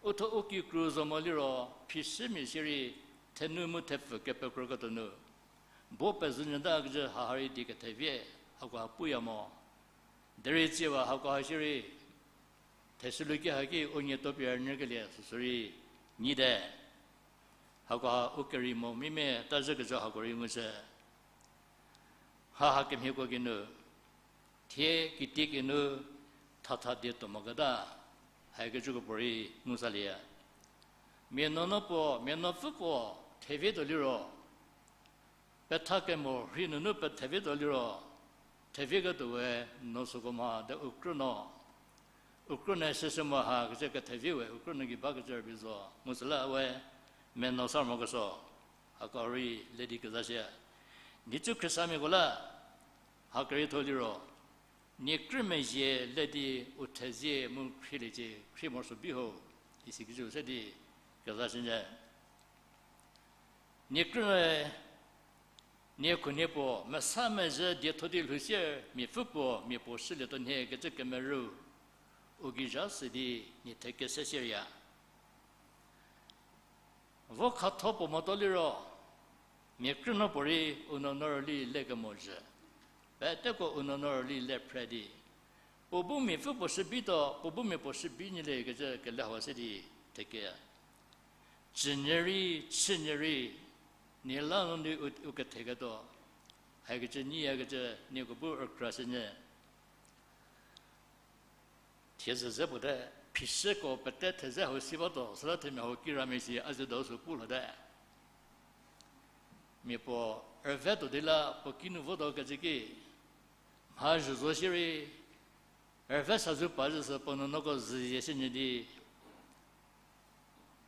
uthuo u kikru zo mo liro, phisimia shierei, thenu mu thepfü kepekroketuo nu bo pezhünyü ta kecü haha rei die kethevie, hakoha puya mo. Derei tsiewa hakoha shierei, thesüluki haki u nie tuo pie rünyükelie süsü rei nyite. Hakoha u kerei mo mimia ta zhükecü hako rei ngushü. Haha kemhieko geinu, thie kitiekinu thatha die tuo moketa, hakecüko puorei ngu salieya. Mia nuonuo puo, mia nuopfü puo thevietuo liro, petha kemo rhei nunu pethevietuo liro, thevieketuo we no süko mha de u krünuo, u krünuo shüshü mo ha kecü kethevi we u krünuo gei bakecü rübei zo mu süla we meno sa morokesuo, hako rei le di kezashü. Nhicu Khristamiako la ha kereitho liro, nie krü mezhie le di u thezie mu khrieliecie, khrie morosuo bi ho, isikecü se di kezashünyü. Nie krünuoe, nie khunhie puo mesa mezhü dietho di lhousie, miapfü puo mia puo shülietuo nhie kecü kemerü u gei zha se di nie thekese sierya. Vo khatho puo motuo liro, mia krünuo puorei u nuonuo rüli lekemo zhü. Peteko u nuonuo rüli le phre di, puo bu miapfü puo shü bituo, puo bu mia puo shü bi nyülie kecü kele hau se di theke. Cünyü rei, chünyü rei, nie la nu di u, u ketheketuo, hakecü nyiyakecü nieko bu rükrashünyü. Thiezü ze puo te, phishüko pete theze hau si batuo, süla themia hau kiramia si a ze do sü pu lhote. Mia puo rüve tuo di la puo kinu votuo kecü ki, mha zhü zo shierei, rüve sa zü pa zhü sü puo nuonuoko zhüzie shünyü di,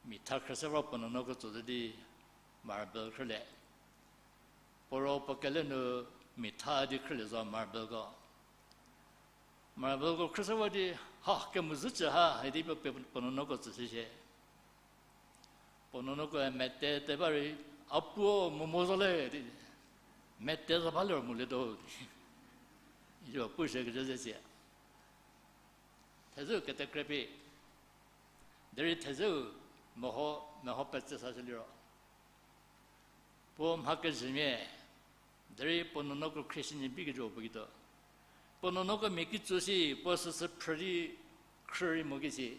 mitha khrüse vor puo nuonuoko tso zhü di, marble khrülie. Puo ro puo kele nu mitha di khrülie zo marbleko. Marbleko khrüse vor di, ha, kemozhü cü ha, idi puo, puo nuonuoko tsüshü shie. Puo nuonuokoe mete te ba rei, a puo momo zo le, di, mete zo ba liro molietuo, di. Ijo pushü kecü ze sie. Thezeu ketekre pie. Derei thezeu meho, meho petse sashü liro, puo mha kezhümia, derei puo nuonuoko khrieshünyü bikecü puo kituo. Puo nuonuoko mia kitsu si, puo süsü phrü di khrü rei mo ki si.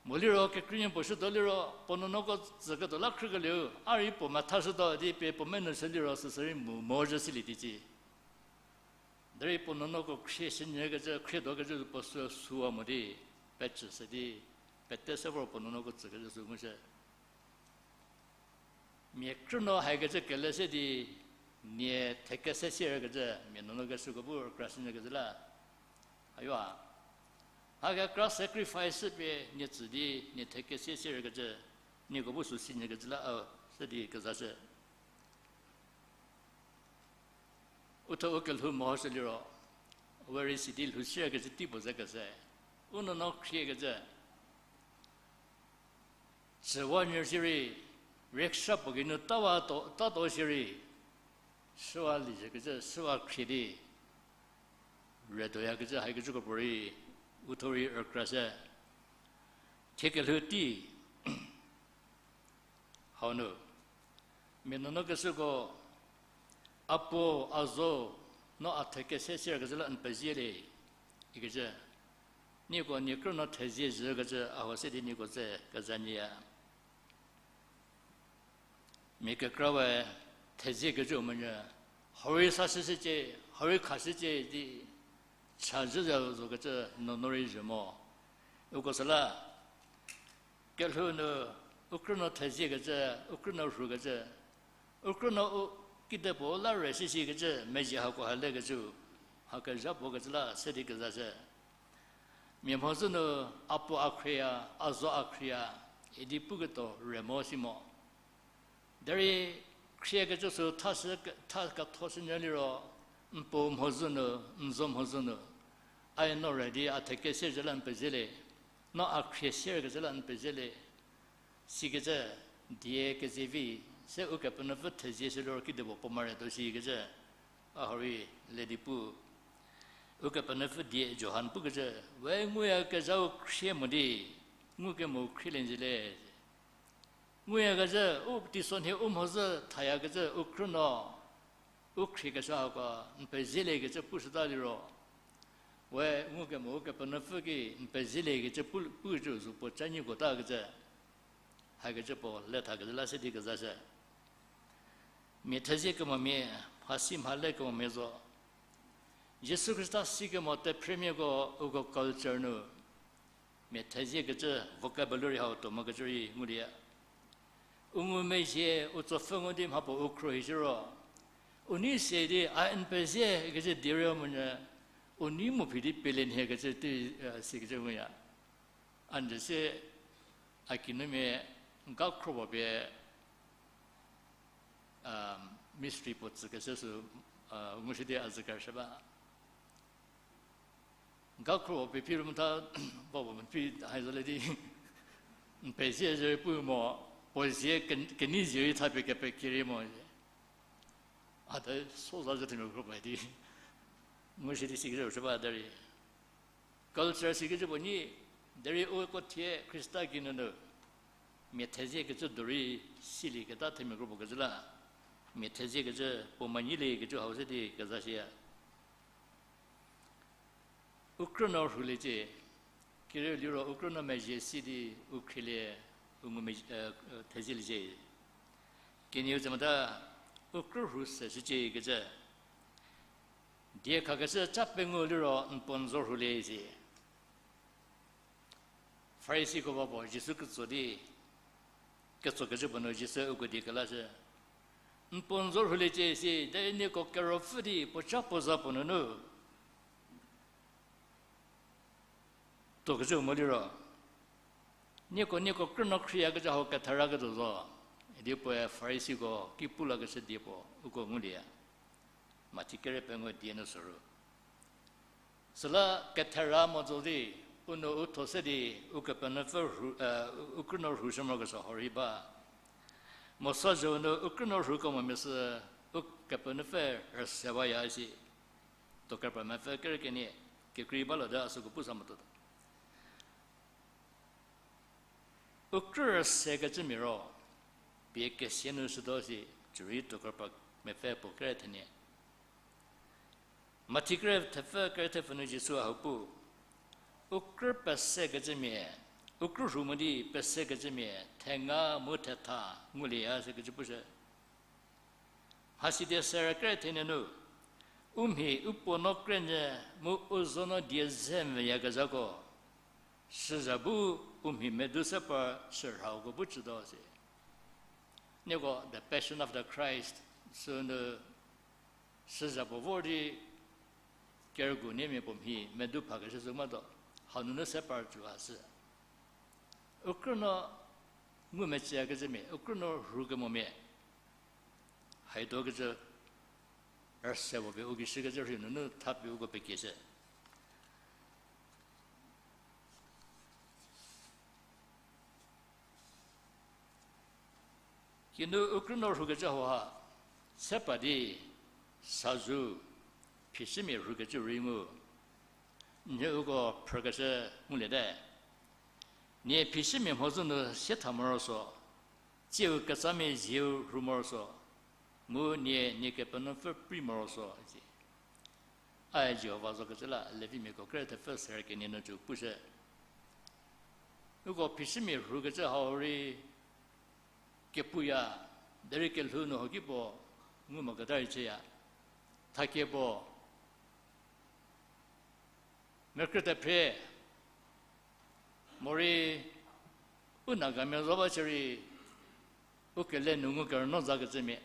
Mo liro kekreinuo puo shütuo liro, puo nuonuoko tsüketuo la khrükelieu, a rei puo methashütuo di pie puo menushü liro süsü rei mo, mo zhü silie di ci. Derei puo nuonuoko khrieshünyükecü, khrietuokecü puo sü süwa mo di, pecü se di, pete se vor puo nuonuoko tsükecü sü ngushü. Mia krünuo haikecü kele se di, nie thekese sierkecü, mia nuonuo keshüko bu rükrashünyükecü la. Ayo a. Hakekra sacrifice pie nie tsü di, nie thekese sierkecü, nieko bu sü sinyükecü la, a, se di kezashü. Uthuo u kelhou mehoshü liro, we rei sidi lhou sierkecü tei puo ze kese. U nuonuo khriekecü. Tsüwa nyü shierei, rickshaw puo geinu tawa to, tatuo shierei, süwa liezhükecü, süwa khrie di, rüdoyakecü, haikecüko puorei, uthuo rei rükrashü. Thie kelhou tei, hau nu, mia nuonuo keshüko, a puo, a zo, no a thekese sierkecü la n pezie le, ikecü. Nieko nie krünuo thezie zhükecü a ho se di nieko tse kezanyüya. Mia kekra we theziekecü monyü, hau rei sashüshücie, hau rei khashücie di, chazhü za zokecü nuonuo rei zhü mo. Uko süla, kelhou nu, u krünuo theziekecü, u krünuo rhukecü, u krünuo u kidepuo la re sishikecü, mezhie hako ha lekecü, hakezha puo kecü la se di kezashü. Mia mhodzü nu, a puo a khrieya, a zo a khrieya, idi puketuo re mo si mo. Derei khriekecü sü tha kethoshünyü liro, n puo mhodzü nu, n zo mhodzü nu, a-i no re di a thekese zhü la n pezie le, no a khrie sierkecü la n pezie le, sikecü, die kezevi, se Ukepenuopfü thezie shü liro kidepuo puo mare tuo shikecü, a hau rei le di pu. Ukepenuopfü die Johan pukecü, we nguyakezhau khrie mo di, ngukemo khrielie njü le. Nguyakezhü, u teisonhie u mhodzü thayakecü u krünuo, u khriekeshü hako n pezieliekecü pushüta liro, we ngukemo Ukepenuopfü ki n pezieliekecü pu, pukecü zo puo ca nyiko takecü, hakecü puo le thakecü la se di kezashü. Mia thezie kemomia, mhasi mhale kemomia zo. Jisu Khrista sikemo tephriemiako uko culture nu, mia theziekecü vocabulary hau tuo mokecü rei ngulie. U ngumezhie u tsopfü ngu di mhapuo u khruohi shiro, u nei se di a n pezie kecü die rei monyü, u nei mo phi di pele nhie kecü tei, sikecü nguya. A njü se, a kinumia ga khro puo pie, mystery puo tsükeshü sü, ngushü di a zükershü ba. Ga khro puo pie phi rümta, ba puo phi haizolie di, n pezie zhü pu mo, puo zie ke, kenei zie rei thapie kepekie rei mo. A te soza zhü themia khro puo di, ngushü di sikecü rüshü ba derei. Culture sikecü puo nyi, derei uko thie Khrista kinunu, mia theziekecü do rei silieketa themia kro puo kecü la, mia theziekecü puo manyiliekecü hau se di kezashüya. U krünuo rhuliecie, kerieu liro u krünuo mezhie si di u khrielie, u ngu me, thezieliecie. Kenieu tse mota, u krü rhu se shücie kecü. Die khakeshü ca pengou liro n puo n zo rhulie isi. Farisiko ba puo Jisu ketso di, ketsokecü puo nu Jisu uko die kelashü. N puo n zo rhuliecie isi, derei nieko keropfü di puo ca puo za puo nunu tuokecü mo liro, nieko, nieko krünuo khrieyakecü hau ketheraketuo zo, idi puoe Farisiko ki pu lakeshü die puo uko ngulie. Mathi kere pengou die nu soru. Süla kethera mo zo di, u nu u tho se di, Ukepenuopfü rhu, u krünuo rhushü morokesuo hau rei ba. Mosa zhüu nu u krünuo rhukemomia sü, Ukepenuopfü rüse baya isi. Tokerpa mepfü kere kenie, kekrei balota süko pu sa motuo. U krü rüsekecümia ro, pie kesia nu shütuo si, cürei Tokerpa mepfü puo kere thenie. Mathi kere thepfü kere thepfü nu Jisu hau pu, u krü pesekecümia, u krü rhu mo di pesekecümia, thenga mu thetha ngulieya sikecü pushü. Mhasi die serü kere thenie nu, u mhi u puo no krenyü mu u zo no die ze mveyakezhako, süzha bu u mhi medu se par sürhauko bu chütuo si. Nieko The Passion of the Christ sünu süzha puo vor di kerügu niemia puo mhi medu phakeshü sü matuo. a nunu se par cü a sü. U krünuo ngumecüyakezhümia, u krünuo rhukemomia, haidokecü rüse puo pie u gei shükecü rhei nunu thapie uko pekieshü. Kinu u krünuo rhukecü hauha, se pa di, sazou, phishümia rhukecü rei ngu. Nhie uko phrükeshü nguliete. Nie phishümia mhodzü nu sietha morosuo, tsiu ketsamia zieu rhu morosuo, mu nie nie Kepenuopfü prei morosuo, isi. A Jihova zokecü la Levimiako kere thepfü ser kenie nu cü pushü. Uko phishümia rhukecü hau rei kepuya, derei kelhou nu hoki puo ngu moketa rei chüya. Thakie puo, mekrü tephre, morei u Nagamia zo ba shierei, u kele nu ngu kerünuo zakecümia,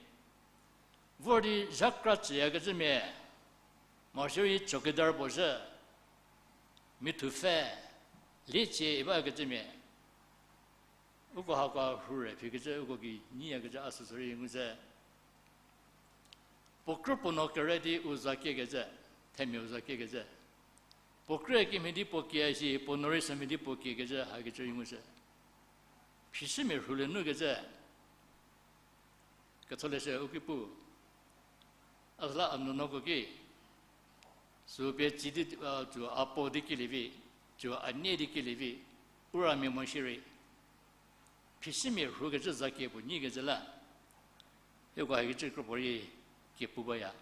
vor di zha kra tsüyakecümia, mo shierei chowkidar puo zhü, mithupfü, liecie bakecümia, uko hako rhurei phikecü uko gei nyiyakecü a süsü rei ngu ze. Puo krü puo nuo kere di u za kiekecü, themiau za kiekecü. Puo krü kemhie di puo kie shi, puo nuo rei sümhie di puo kiekecü, hakecü rei ngu ze. Phishümia rhulie nukecü. Ketholeshü u ki pu. A süla a nuonuoko ki, sü pie tsi di, a, cü a puo di kilievi, cü a nie di kilievi, u ramia mo shierei, phishümia rhukecü zakie puo nyikecü la, hieko hakecü kropuo rei kie pu baya.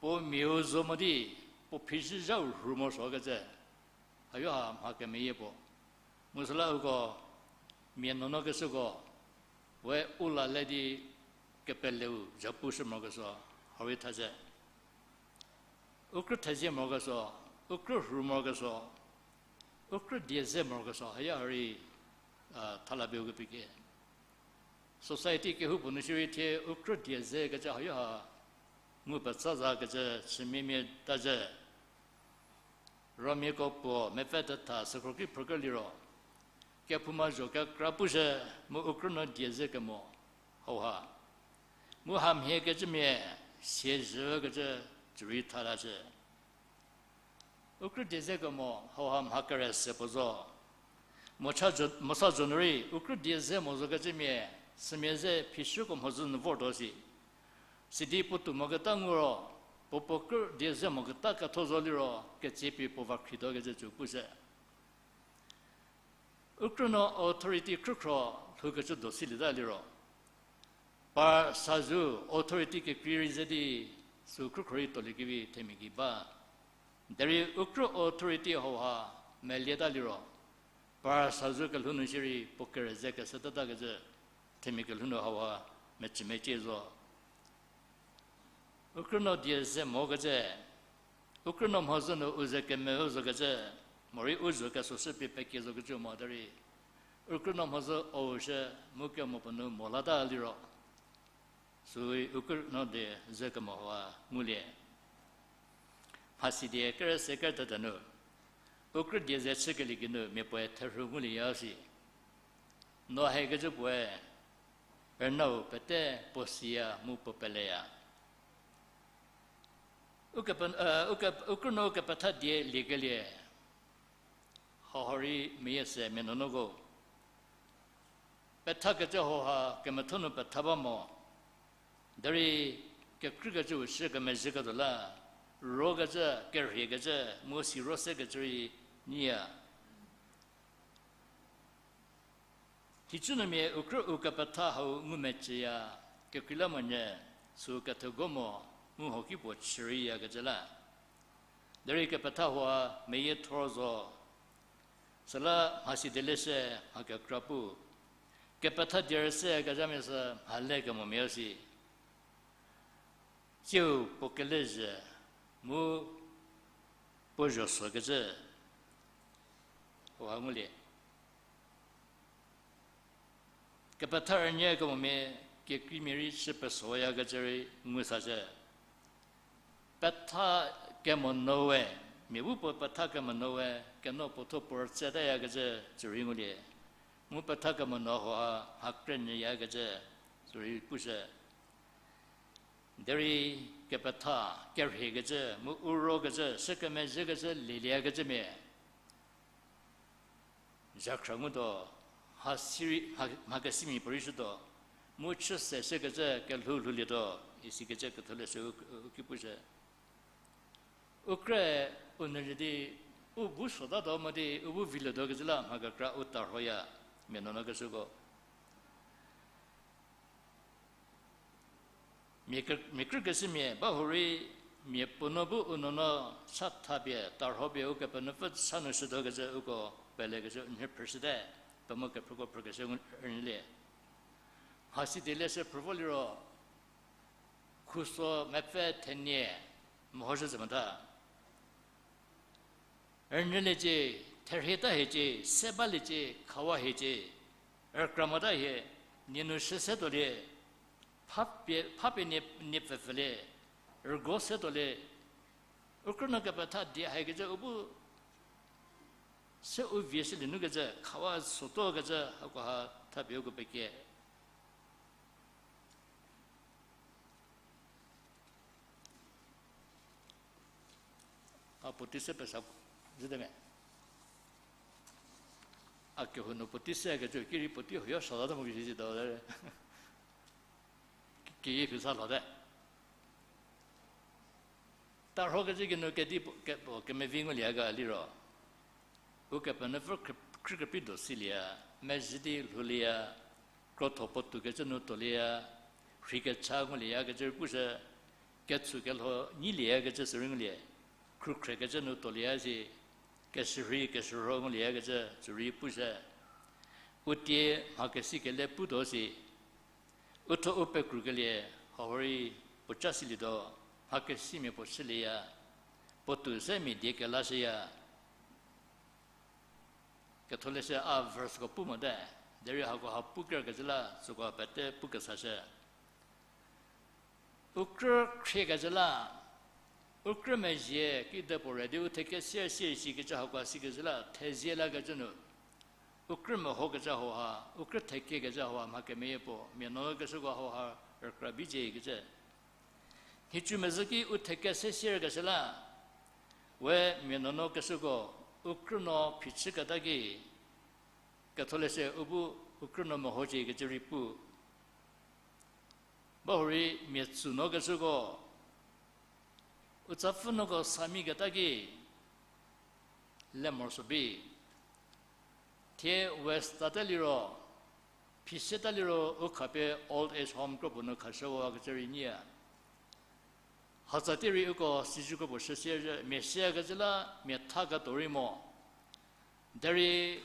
Puo miau zo mo di, puo phishü zhau rhu morosuokecü, hayo ha mha kemeyie puo. Mu süla uko mia nuonuokeshüko, we u la le di kepeleu zhapu shü morokesuo, hau rei tha ze. U krü thezie morokesuo, u krü rhu morokesuo, u krü die ze morokesuo, haya ha rei, a, thala pie u kepike. Society kehoupuo nu shierei thie u krü die zekecü hayo ha ngu petsa zakecü chümiamia ta ze. Romiako puo mepfü thetha sükhro ki phrükeliro, kephouma zho kekra pushü, mu u krünuo die ze kemo hauha, mu hamhiekecümia siezhükecü cü rei thalashü. U krü die ze kemo hauha mha kere se puo zo. Mosa zo, mosa zo nu rei u krü die ze mo zokecümia, sümia ze phishüko mhodzü nu vortuo si. Sidi puotou moketa nguro, puo puo krü die ze moketa ketho zo liro, ketsepie puo va khriekecü cü pushü. U krünuo authority khrükhro lhoukecü do silieta liro, par sazou authority kekrei rei ze di, sü khrükhro rei tuoliekevi themia gei ba. Derei u krü authority hauha melieta liro, par sazou kelhou nu shierei puo kere ze kesetetakecü, themia kelhou nu hauha mecü mecie zo. U krünuo die ze mokecü, u krünuo mhodzü nu u ze kemeu zokecü, morei u zho kesoshü pie pekie zokecü mo derei, u krünuo mhodzü o shü mu kemo puo nu mo lata liro, süu u krünuo die ze kemo hauha ngulie. Mhasi die kere se kere thetha nu, u krü die ze chükelie geinu mia puoe therhu ngulieya si. No hakecü puoe, rünau pete puo siya mu puo peleya. Ukepe-, e, uke-, u krünuo kepetha die liekelie, hauha rei meyie se mia nuonuoko. Pethakecü hauha kemetho nu petha ba mo. Derei kekrükecüu shü kemezhüketuo la, rokecü, kerhiekecü, mu siro sekecü rei nyiya. Hicü nu mia u krü u kepetha hau ngumecüya, kekreilamonyü, sü kethego mo, mu hoki puo chüreiyakecü la. Derei kepetha hua meyie thor zo. Süla mhasi dieleshü mha kekra pu. Kepetha die rüse kezhamia sü mhale kemomia si. Tsiu puo kelezhü mu puo zho sokecü hauha ngulie. Kepetha rünyü kemomia kekreimia rei chü pesoyakecü rei ngu sashü. Petha kemo noe, Mia bu puo petha kemenuo we, keno puotho puo rütsetayakecü sürei ngulie. Mu petha kemenuo hau ha, ha kre nyüyakecü sürei pushü. Derei kepetha, kerhiekecü, mu u rokecü, sü kemezhiekecü, lieliekecümia zhakhra ngutuo, mha, mha kesimia puorei shütuo, mu chü se shükecü kelhou lhoulietuo, isikecü ketholeshü u, u ki pushü. U krü, u nyü di, u bu sotatuo mo di, u bu vilietuo kecü la mha kekra u tarhoya, mia nuonuo keshüko. Mia krü, mia krü kesimia ba hurei, mia puo nuo bu u nuonuo sa thapie, tarhopie, Ukepenuopfü sa nu shütuo kecü uko pelekecü u nhie phrüshüte, pemo kephrüko phrükeshü rünyülie. Mhasi di leshü phrü vo liro, khuso mepfü thenie mehoshü zü mota. Rünyüliecie, therhieta hiecie, se baliecie, khawa hiecie, rükra mota hie, nie nu shü se tuolie, phapie, phapie nie, nie pfhüpfhülie, rügo se tuolie, u krünuo kepetha di haikecü u bu se u vie shülie nukecü, khawa sotuokecü, hakoha thapie uko pekie. A puotei se pesa, zhüte me. A kehou nu puotei sekecü, ki rei puotei huoyo sala ta mo kisi zhüta. Keyie phi sa lhote. Tarhokecü kinu kedipuo, ke, puo kemevi ngulie ga liro, Ukepenuopfü krü, krü kepi do silieya, mezhü di lhoulieya, krotho puotoukecü nu tuolieya, rheikecha ngulieyakecü rei pushü, ketsu kelho nyielieyakecü sürei ngulie, khrukhrekecü nu tuolieya si, keshürhei keshürho ngulieyakecü sürei pushü, u tie mha kesi kele putuo si, u thuo u pekrukelie, hau rei puoca silietuo, mha kesimia puo chülieya, puotou se mia die kelashüya. Ketholeshü a verseko pu mote, derei hakoha pu kerkecü la süko pete pukesashü. U krü khriekecü la, u krü mezhie kidepuo re di u theke sier sier shikecü hakoha sikecü la thezie lakecü nu, u krü mehokecü hauha, u krü thekiekecü hauha mha kemeyie puo mia nuonuo keshüko hauha rükra bicie kecü. Nhicu mezhü ki u theke se sierkeshü la, we mia nuonuo keshüko u krünuo phichüketa ki, ketholeshü u bu u krünuo mehocie kecü rei pu. Ba hurei mia tsünuo keshüko, u tsapfhünuoko sami keta ki, le morosuo bi. Thie West tate liro, phise ta liro u khapie old age home kropuo nu khashüwa kecü rei nyiya. Hatsa tie rei uko sizi kropuo shüsie mia siakecü la mia tha ketuo rei mo. Derei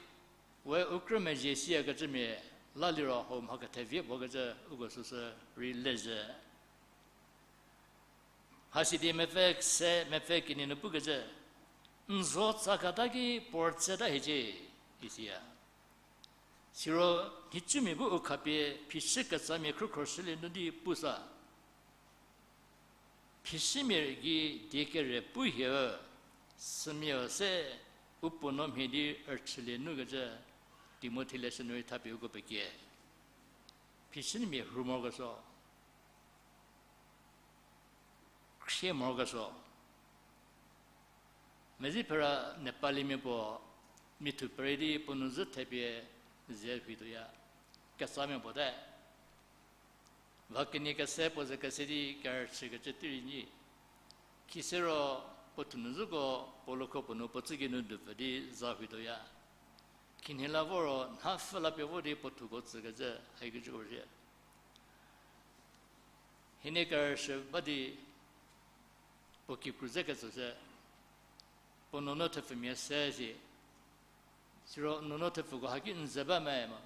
we u krü mezhie siakecümia la liro hau mha kethevie puo kecü uko süsü rei lezhü. Hasidi mepfü se mepfü kenie nu pukecü, n zo tsaketa ki puo tseta hiecie, isiya. Siro nhicumia bu u khapie phishü ketsamia khrükhro shülie nu di pusa. Phishümia gei die kere pu hie, sümia se u puo nuo mhie di rüchülie nukecü, Timothi leshü nu rei thapie uko pekie. Phishümia rhu morokesuo, khrie morokesuo. Mezi phera Nepalimia puo, mithu pere di puo nu zhü thepie ze rhutuoya. Ketsamia puo te. Va kenie kese puo ze kese di kerüchükecü tei rei nyi. Khisero puo thunu zhüko puo luko puo nu puo tsüki nu dupfü di za rhutuoya. Khinhie la voro nhapfü la pie vo di puo thuko tsükecü haikecü puo zie. Hienie kerüchü ba di puo kikru ze ketsü se, puo nuonuo thepfumia se si. Siro nuonuo thepfuko haki n ze ba me mo.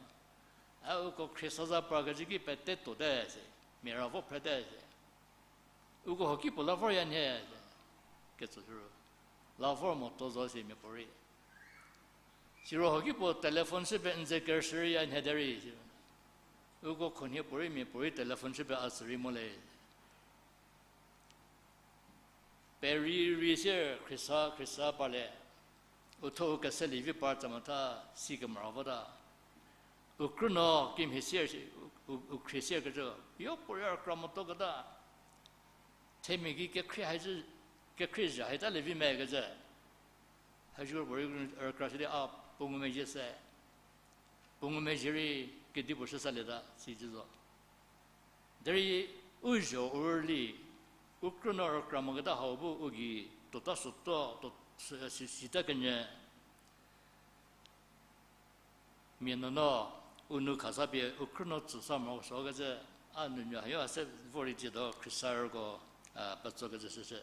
A uko khriesa za prakecü ki pete tuote se, mia ra vo phrete se. Uko hoki puo la vorya nhie se, ketsü siro. La vor mo to zo si mia puorei. Siro hoki puo telephone shü pie n ze kerüchü rei ya nhie derei si. Uko khonhie puorei mia puorei telephone shü pie a tsü rei mo le. Peri ri sier khriesa, khriesa parle. U tho u keselie vi par tsa mota, si kemera vota. U krünuo kimhie sier shi, u, u, u khrie sier kecü. Yo puo rei rükra motuo keta. Themia ki kekhrie haizhü, kekhrie zha haita le vi me kecü. Haizhü puo rei rükra shi di a puo ngumezhie se. Puo ngumezhie rei kedipuo shü salieta, si cü zo. Derei u zho u rüli, u krünuo rükra moketa hau bu u gei tuota sütuo, tuo, si, si, sita kenyü. Mia nuonuo, u nou khasa pie u krünuo tsü sa mo so kecü, a nuonuo hayo a se vor rei tsiedo khriesarüko, a, petso kecü süsü.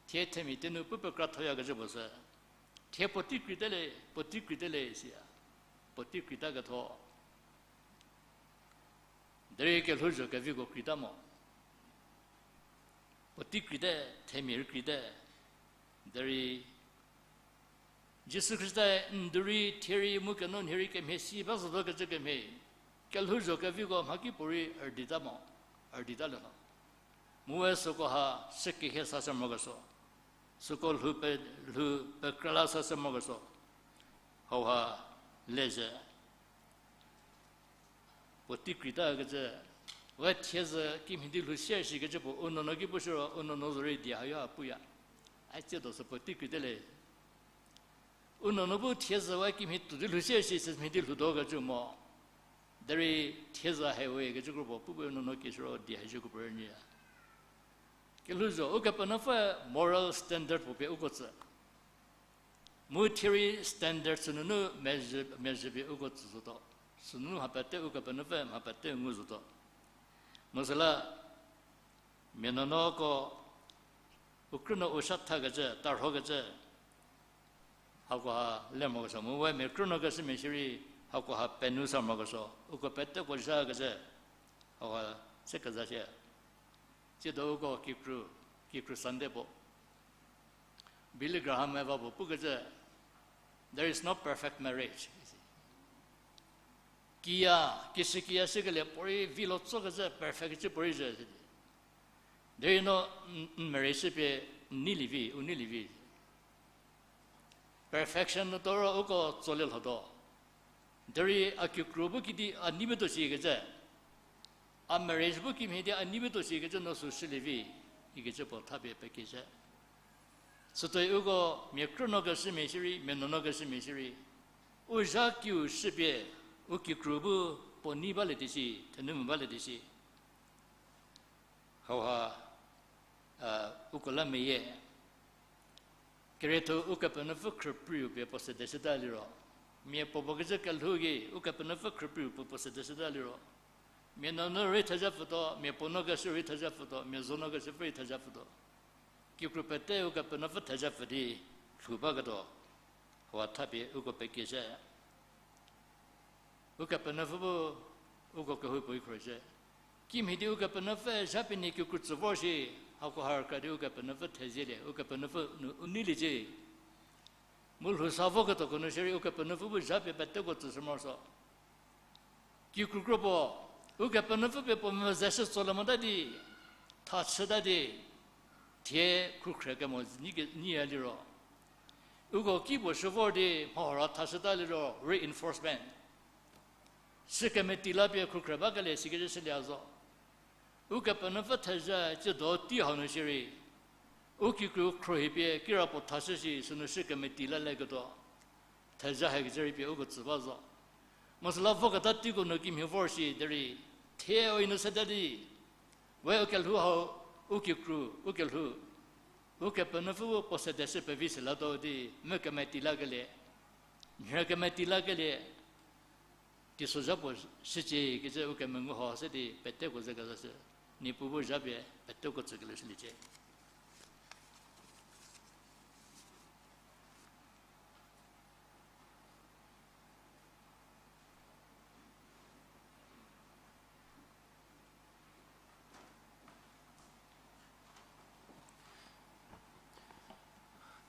Thie themia tenu pu pekra thoyakecü puo sü. Thie puotei krei te le, puotei krei te le siya. Puotei kreita ketho. Derei kelhouzho keviko kreita mo. Puotei krei te, themia rei krei te. Derei Jisu Khrista-e n du rei thie rei mu keno nhie rei kemhie si ba zotuo kecü kemhie. Kelhouzho keviko mhakipuorei ardita mo, ardita le lho. Mu we süko ha shükehie sashü mokesuo. Süko lhou pe, lhou pekra la sashü mokesuo. Hauha lezhie. Puotei kreitakecü, we thiezhü kimhie di lhou sier shikecü puo u nuonuo ki pushü ro, u nuonuo zorei die hayo a puya. Ai tsiedo sü puotei kreite le. U nuonuo bu thiezhü we kimhie tuo di lhou sier shi sü mhie di lhoutuokecü mo. Derei thiezhü he we kecü kro puo pu bu u nuonuo ki shü ro die hezhü kro puo rünyüya. Kelhouzho, Ukepenuopfü moral standard puo pie uko tsü. Mu thie rei standard sünunu mezhü, mezhü pie uko tsü zotuo. Sünunu mha pete Ukepenuopfü mha pete ngu zotuo. Mu süla, mia nuonuoko, u krünuo u sha thakecü, tarhokecü, hakoha le morokesuo mu we mia krünuokeshümia shierei, hakoha penuo sa morokesuo, uko peteko zhakecü, hakoha se keza shie. Tsiedo uko kikru, kikru Sunday puo. Billy Graham-e va puo pukecü, there is no perfect marriage. Kiya, kishükiya shükelie puorei vilo tsokecü perfect chü puorei zhü sidi. Derei no, n, n marriage shüpie n neilievi, u neilievi. Perfection nu toro uko tsolie lhotuo. Derei a kikru bu kidi a nei metuo shikecü, a marriage bu kimhie di a nei metuo shikecü no sü shülievi, ikecü puo thapie pekieshü. Sütuoi uko mia krünuokeshümia shierei, mia nuonuokeshümia shierei, u zha kiu shüpie, u kikru bu puo nei balie di shi, thenu mo balie di shi. Hauha, uko la meyie. Kerietho Ukepenuopfü khrüpriu pie puo sedeshüta liro. Mia puo puo kecü kelhou ki Ukepenuopfü khrüpriu puo puo sedeshüta liro. Mia nuonuo rei thezhapfütuo, mia puo nuokeshü rei thezhapfütuo, mia zo nuokeshüpfü rei thezhapfütuo. Kikru pete Ukepenuopfü thezhapfü di lhou baketuo. Hauha thapie uko pekieshü. Ukepenuopfü bu uko kehoupuorei khruohishü. Kimhie di Ukepenuopfü zhapie nie kikru tsü vor shi, hakoha rükra di Ukepenuopfü thezielie, Ukepenuopfü nu u neiliecie. Mu lhou sa voketuoko nu shierei Ukepenuopfü bu zhapie peteko tsüshü morosuo. Kikru kro puo, Ukepenuopfü pie puo mezeshü tsolie mota di, thachüta di, thie khrükhrie kemo nyi ke, nyiya liro. Uko ki puo shü vor di, mhahora thachüta liro, reinforcement. Sü kemeti la pie khrükhrie bakelie sikecü shülie zo. Ukepenuopfü thezha tsiedo tei hau nu shierei, u kikru khruohi pie kirapuo thashü shi sünu shü kemeti la leketuo. Thezha hakecü rei pie uko tsü ba zo. Mu süla voketa teiko nu kimhie vor shi derei, thie u inu seta di, we u kelhou hau, u kikru, u kelhou, Ukepenuopfü bu puo sedeshü pevi se latuo di, mu kemeti lakelie, nhie kemeti lakelie, teisozha puo shücie kecü Ukemengu hau se di peteko ze kezashü, Niepuu bu zhapie peteko tsükelie shüliecie.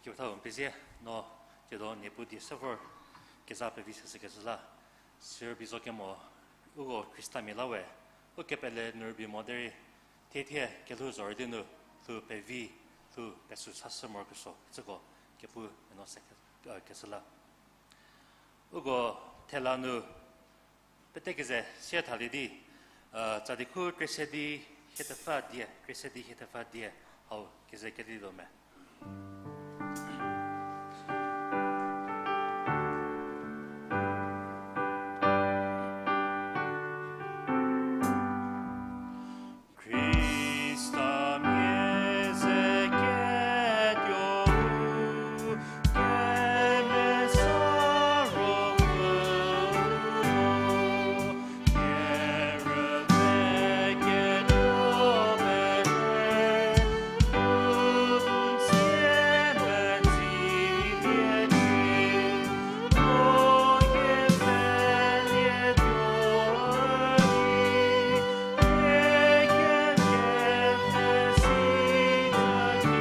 Kepethau pezie, no tsiedo Niepuu die se vor keza pevi se sükeshü la, sirübei zo kemo, uko Khristamia la we, ukepele nu rübei mo derei, thie thie kelhou zhorüdi nu lhou pevi Thu pesü sashü morokesuo, tsüko kepu eno se ke-, eh, keshü la. Uko thela nu pete keze sie thalie di, eh, tsadi khu kresedi hietepfü die, kresedi hietepfü die, hau keze kedi do me. Khrista mia ze ketuo u, kemesa ro pfü u, kerüve ketuo pete, u, u, sie mezi lie di, o, ye, pe, lie, tuo, ü, di,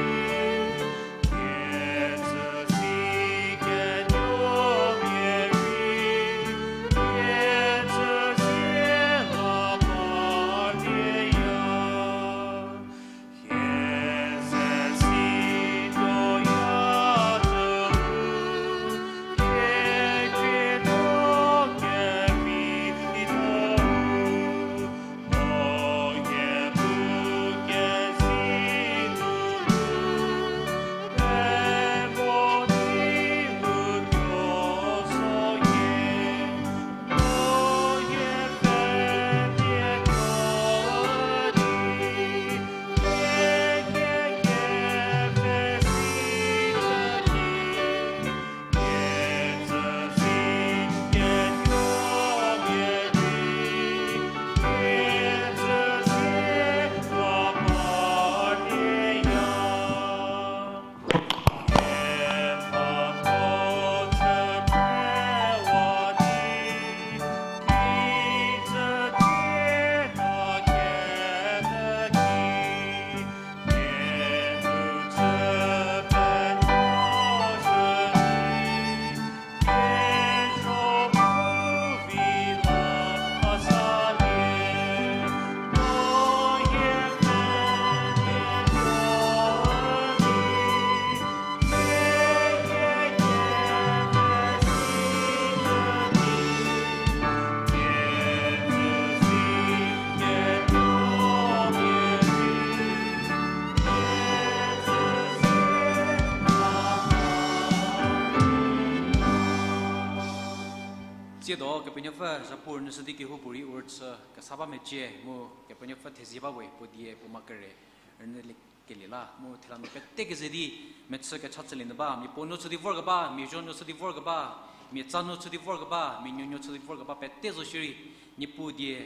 Tsiedo Kepenuopfü zhapu rünyüshü di kehoupuorei u rüchü kesa ba mecie mu Kepenuopfü thezie ba we puo die puo ma kere rünyülie kelie la mu thela nu pete keze di mechü kecha chülie nyü ba, mia puo nuo chü di vorkeba, mia zuonuo chü di vorkeba, mia tsanuo chü di vorkeba, mia nuonuo chü di vorkeba pete zo shierei, Niepuu die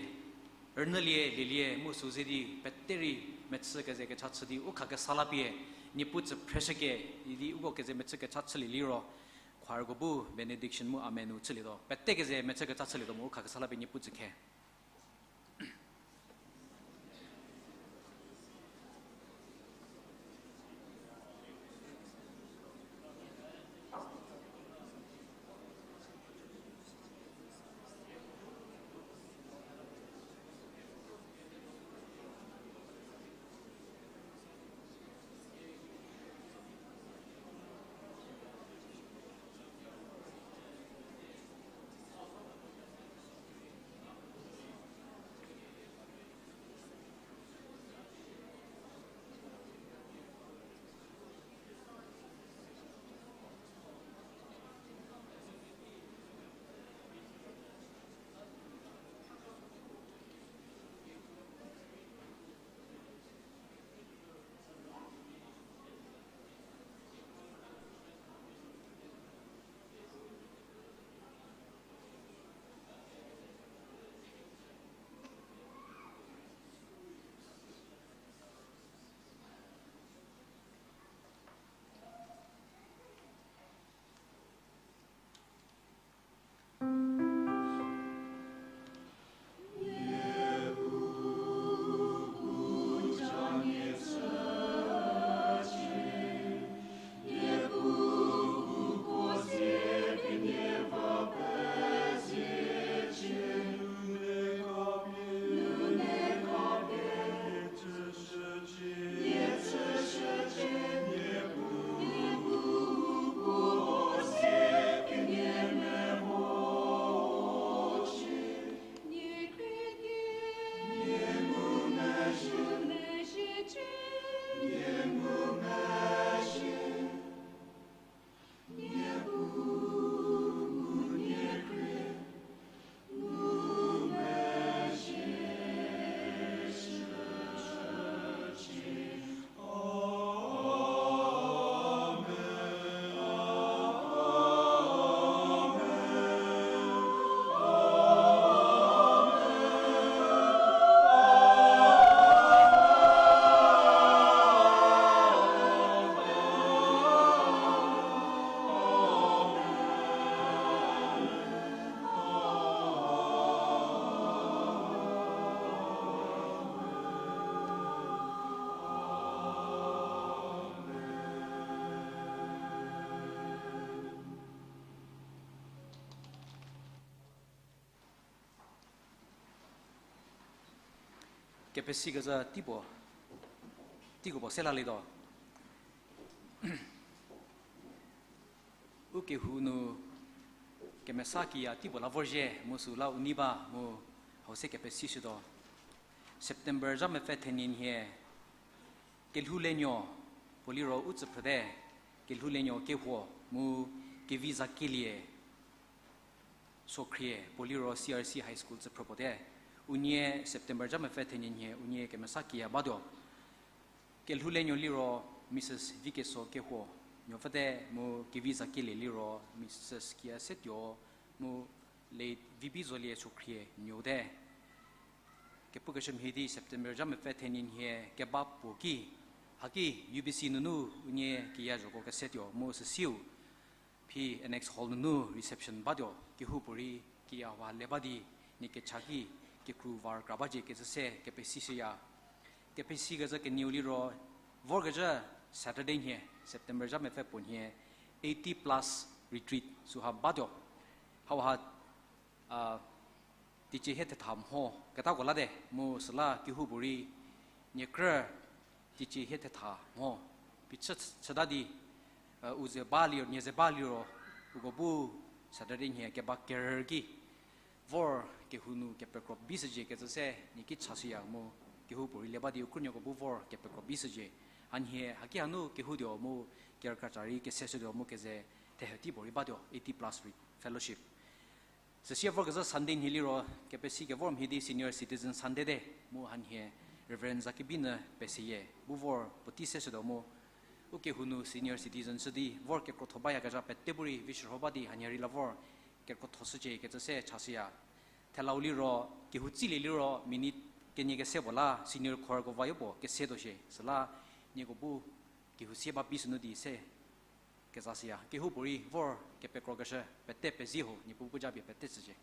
rünyülie lielie mu sü ze di pete rei mechü keze kecha chü di u khakesa la pie, Niepuu tsü phreshüke idi uko keze mechü kecha chülie liro, choirko bu benediction mu amen-u chülietuo. Pete keze mechü kecha chülietuo mu u khakesa la pie Niepuu tsü khe. Kepesikecü teipuo, teiko puo se lalietuo. U kehou nu kemesa kiya teipuo la vorzhie mu süla u nei ba mu hau se kepesishütuo. September zha mepfü thenie nhie, Kelhoulenuo puo liro u tsüphrüte, Kelhoulenuo Kehuo mu Kevizakelie Sokhrie puo liro C R C High School tsüphrü puote. Unie September zha mepfü thenie nhie unie kemesa kiya batuo. Kelhoulenuo liro Mrs Vikeso Kehuo nuopfüte mu Kevizakelie liro Mrs Kiasetuo mu late Vibizolie Sokhrie nuote. Kepukeshü mhie di September zha mepfü thenie nhie keba puo ki, haki U B C nunu unie kiya zhoko kesetuo mu süsiu phi Annex Hall nunu reception batuo. Kehoupuorei kiya hau le ba di nie kecha ki kekru var kra bacie kecü se kepesishüya. Kepesikecü kenieu liro vorkezhü Saturday nhie, September zha mepfü puo nhie, eighty plus retreat süha batuo. Hauha, a, teicie hie thetha mho ketako late mu süla kehoupuorei nie krü teicie hie thetha mho phichü chüta di, a, u ze ba liro, nie ze ba liro, uko bu Saturday nhie keba kerü ki vor kehou nu kepekro bishücie kecü se nie ki chashüya mu kehoupuorei le ba di u krünuoko bu vor kepekro bishücie. Hanhie haki hanu kehoutuo mu kerükra ca rei keseshütuo mu keze thehü teipuorei batuo eighty plus re-, fellowship. Süsie vorkezhü Sunday nhie liro kepesi kevor mhie di Senior Citizen Sunday te mu hanhie Reverend Zakibinyü peseyie bu vor puotei seshütuo mu u kehou nu Senior Citizen shü di vor kekrotho bayakezha pete bu rei vishürho ba di hanhie rei la vor kekrotho shücie kecü se chashüya. Thelau liro kehou tsilie liro minute kenie kese puo la Senior Choirko vayo puo kese tuo shie süla nieko bu kehou sie ba bi sünu di se kezashüya. Kehoupuorei vor kepekrokeshü pete pezie ho, Niepuu bu japie pete tsücie.